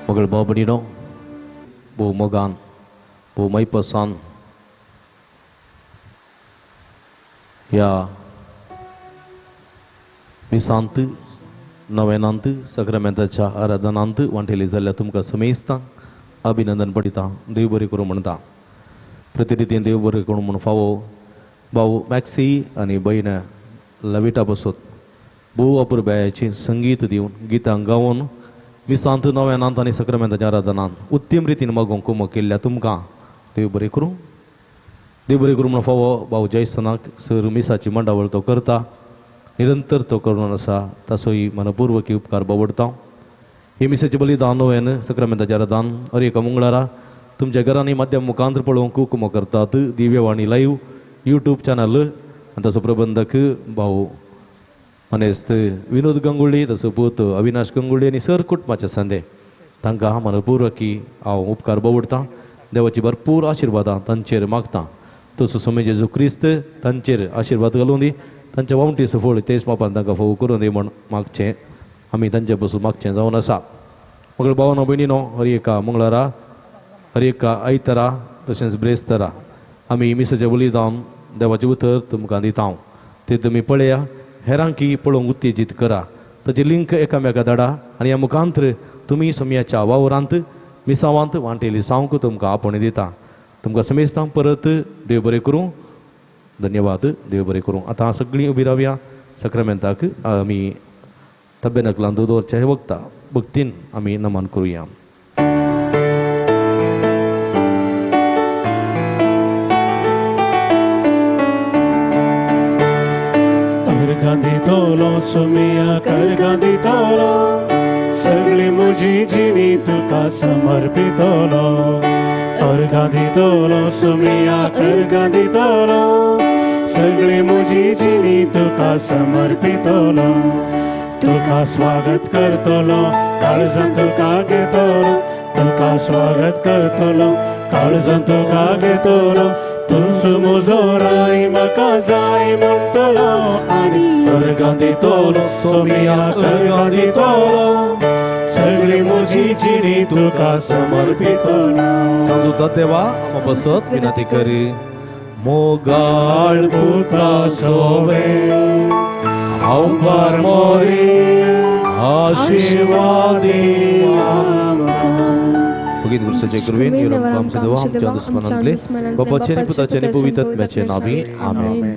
मगळ भाव भयणीनो, भोव मोगान भोव मैपसान ह्या मिसांत नवेनांत सक्रमेंताच्या आराधनांत वांटेली जाल्ल्या तुमकां समेस्तांक अभिनंदन पडिता. देव बरें करूं म्हणटा. प्रतिरितीन देव बरें करूं म्हूण फावो भाऊ मॅक्सी आनी भयण लविटा बसत भोव अपुरबायेचें संगीत दिवन गितां गावन मिसांत नवेनांत आनी सक्रमेंताच्या आराधनांत उत्तम रितीन मागोवंक कुमक केल्ल्या तुमकां देव बरें करूं. देव बरें करूं म्हूण फावो भाऊ जयसनाक सर मिसाची मंडावळ तो करता, निरंतर तो करून आसा, ताचोय मनपूर्वकी उपकार बावडता. ही मिसाचें बलिदान नोवेन सक्रमेंताच्या आराधन हर एका मंगळारा तुमच्या घरांनी माध्यम मुखांतर पळोवंक कुमक करतात. दिव्यवाणी लायव्ह यूट्यूब चॅनल आनी ताचो प्रबंधक भाऊ मनेस्त विनोद गंगुळी, ताचो पूत अविनाश गंगुळी आनी सर कुटुंबाचे संदे तांकां मनपूर्वकी हांव उपकार बावडटा. देवाची भरपूर आशिर्वादां तांचेर मागता. तसो स्वामी जेजू क्रिस्त तांचेर आशिर्वाद घालूं दी, तांच्या वावटीचो फळ तेच मापान तांकां फोव करूं दी म्हूण मागचें आमी तांचे पसून मागचें जावन आसा. मगळ भावानो भयणीनो, हर एका मंगळारा हर एका आयतारा तशेंच ब्रेस्तारा आमी मिसाचें बलिदान देवाचें उतर तुमकां दिता. तें तुमी पळया, हेरांकी पळोवंक उत्तेजीत करा. ताची लिंक एकामेका धाडा आनी ह्या मुखांतर तुमी सोमयाच्या वावरांत मिसावांत वांटेली सावंक तुमकां आपोवणें दिता. तुमकां समेस्तां परत देव बरें करूं. धन्यवाद. देव बरें करूं. आतां सगळीं उबी रावया. सक्रमेंताक आमी तब्बेनकलांत दवरचे वखता भक्तीन आमी नमन करुया. गांधी सोमिया कर गांधी तोलो, सगळी म्हजी जिणी तुका समर्पितलो. अर गांधी तोलो सोमिया कर गांधी तोलो, सगळी म्हजी जिणी तुका समर्पितलो. तुका स्वागत करतलो काळजान तुका घेतलो, तुका स्वागत करतलो काळजान तुका घेतलो. तुझ म्हजो राय म्हाका जाय म्हणटलो आनी कर गांधी तोलो सोमिया कर गांधी तोलो, सगळी म्हजी जिणी तुका समर्पितलो. सांजूता देवा आमा बसत विनंती करी. मोगाळ पुत्रा सोवे हांव मोरी आशिर्वादी भगीत गुरुसाचे कृपेन आमच्या देवा आमच्या दुस्मनांतले बापाचे आनी पुताचे आनी पवित्र आत्म्याचे नांवी आमेन.